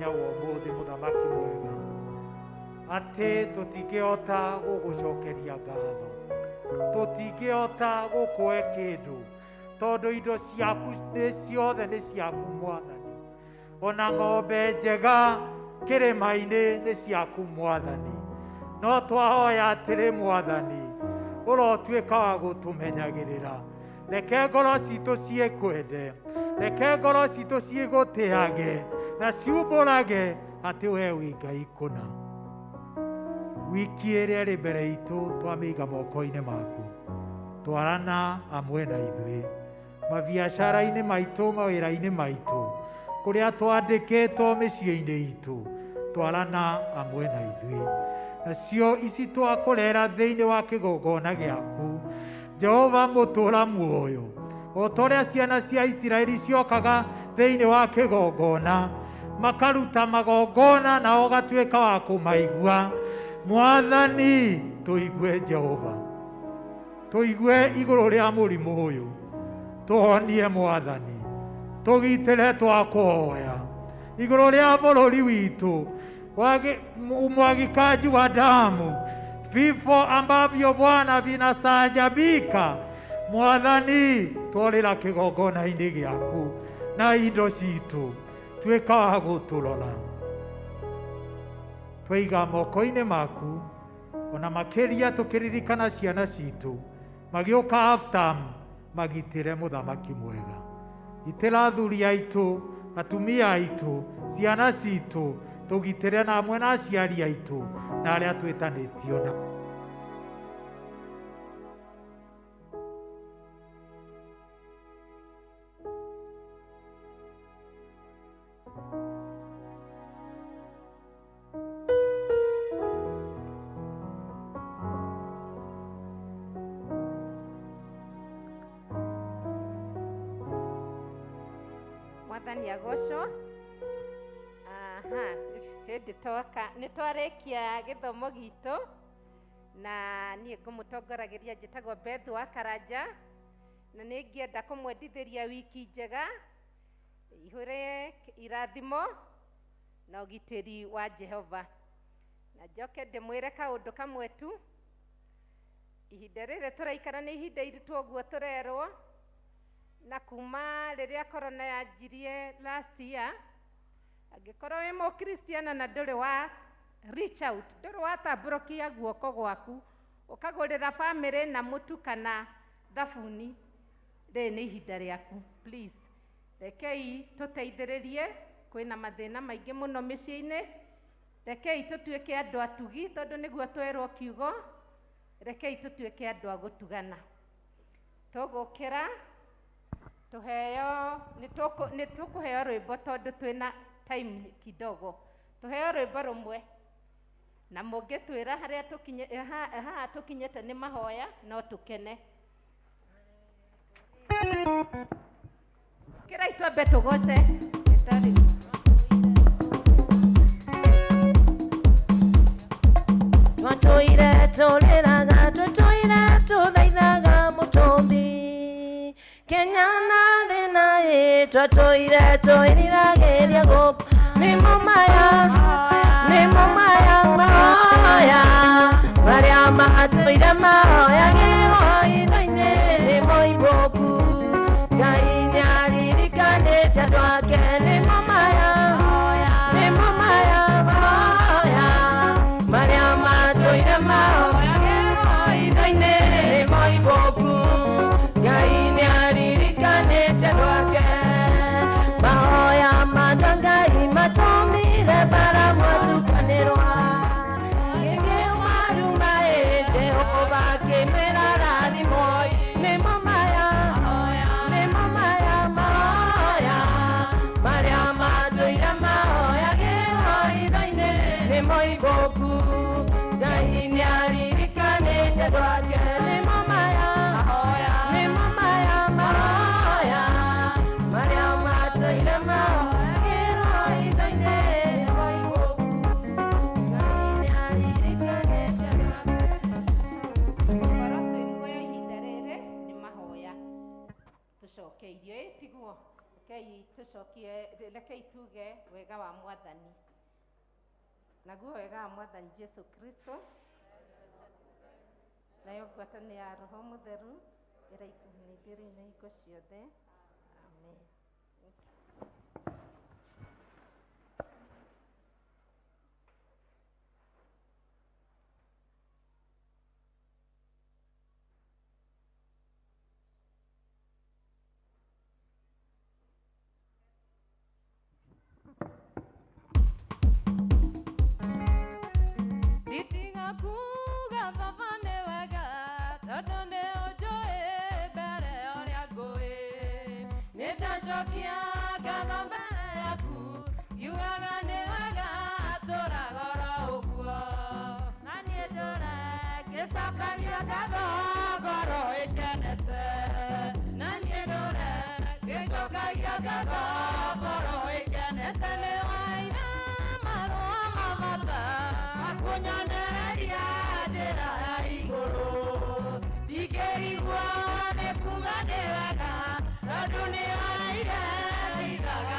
Mũthenya wa ũmũthĩ, mũthamaki mwega, atĩ tũtingĩhota gũgũcokeria ngatho, tũtingĩhota gũkũhe kĩndũ, tondũ indo ciaku nĩ ciothe nĩ ciaku mwathani, ona ng'ombe njega kĩrĩma-inĩ nĩ ciaku mwathani. No twahoya atĩrĩ mwathani, ũrotuĩka wa gũtũmenyagĩrĩra, reke ngoro citũ ciĩkwende, reke ngoro citũ ciĩgũtĩage na ciumbũrage atĩ we wĩ Ngai kũna. Wiki ĩrĩa ĩrĩ mbere itũ twamĩiga moko-inĩ maku, twarana amwe na ithuĩ mabiacara-inĩ maitũ, mawĩra-inĩ maitũ, kũrĩa twandĩkĩtwo mĩciĩ-inĩ itũ, twarana amwe na ithuĩ. Nacio ici twakũrera thĩinĩ wa kĩgongona gĩaku, Jehova mũtũũra muoyo, o ta ũrĩa ciana cia Isiraeli ciokaga thĩinĩ wa kĩgongona makaruta magongona na ũgatuĩka wa kũmaigua. Mwathani, tũigue Jehova, tũigue igũrũ rĩa mũrimũ ũyũ, tũhonie mwathani, tũgitĩre twakũhoya igũrũ rĩa bũrũri witũ, umwagikaji wa damu, vifo ambavyo Bwana vinastaajabika. Mwathani, twarĩra kĩgongona-inĩ gĩaku na indo citũ, tuĩka wa gũtũrora, twaiga moko-inĩ maku, ona makĩria tũkĩririkana ciana citũ magĩũka half term, magitĩre mũthamaki mwega, gitĩra athuri aitũ, atumia aitũ, ciana citũ, tũgitĩre na amwe na aciari aitũ na arĩa twĩtanĩtio na. Mwathani agocwo. Aha, hĩndĩ twoka nĩ twarĩkia gĩthomo gitũ, na niĩ ngũmũtongoragĩria njĩtagwo Beth wa Karanja, na nĩ ingĩenda kũmwendithĩria wiki njega ihũre irathimo na ũgitĩri wa Jehova. Na njoke ndĩmwĩre kaũndũ kamwe tu, ihinda rĩrĩ tũraikara nĩ ihinda iritũ ũguo tũrerwo, na kuma rĩrĩa corona yanjirie last year, angĩkorwo wĩ mũkristiano na ndũrĩ wa reach out, ndũrĩ watambũrũkia guoko gwaku ũkagũrĩra bamĩrĩ na mũtu kana thabuni, rĩrĩ nĩ ihinda rĩaku. Please, rekei tũteithĩrĩrie, kwĩna mathĩna maingĩ mũno mĩciĩ-inĩ, rekei tũtuĩke andũ atugi, tondũ nĩguo twerwo kiugo, rekei tũtuĩke andũ a gũtugana. Tũgũkĩra tũheo, nĩ tũkũheo rwĩmbo tondũ twĩna time kidogo, tũheo rwĩmbo rũmwe, na mũngĩtwĩra harĩa tũkinye, haha tũkinyĩte nĩ mahoya, no tũkene. Kĩrai twambe tũgoce. Twatũire tũrĩraga, tũtũire tũthaithaga mũtũmbi, Kenya na thĩna ĩ, twatũire twĩriragĩria gũkũ, nĩmo maya, nĩmo maya mahoya, marĩa matũire mahoyagĩrwo hitho-inĩ, nĩmo ibũku, Ngai nĩaririkanĩte andũ ake, nĩmo maya, nĩmo maya mahoya, marĩa matũire mahoyagĩrwo hitho-inĩ, nĩmo ibũku, Ngai nĩaririkanĩte andũ ake. Mahoya ma andũ a Ngai matũmire bara mwatukanĩrwa, gĩkĩmaruma ĩ, Jehova akĩmwĩra rathimwo, nĩmo maya, nĩmo maya mahoya, marĩa matũire mahoyagĩrwo hitho-inĩ, nĩmo ibũku, Ngai nĩaririkanĩte andũ ake, nĩmo maya, nĩmo maya mahoya, marĩa matũire mahoyagĩrwo hitho-inĩ, nĩmo ibũku, Ngai nĩaririkanĩte andũ ake. Gũkorwo twĩ muoyo ihinda rĩrĩ nĩ mahoya tũcokeirio, ĩ tiguo? Rekei. Rekei tũcokie, rekei tuge wega wa Mwathani. Naguo wega wa Mwathani Jesu Kristo, nayo ngwatanĩro ya Roho Mũtheru ĩraikuhanĩirie rĩu na hingo ciothe. Amen. Nditiga kuga baba nĩ wega tondũ nĩ ũnjũĩ mbere ya ũrĩa ngũĩ. Nĩ ndacokia ngatho mbere yaku ngiugaga nĩ wega tũraga oro ũguo. Na niĩ ndũre ngĩcokagia ngatho ngoro ĩkenete. Na niĩ ndũre ngĩcokagia ngatho ngoro ĩkenete. Nĩ waira marũa ma bata makunyonereria njĩra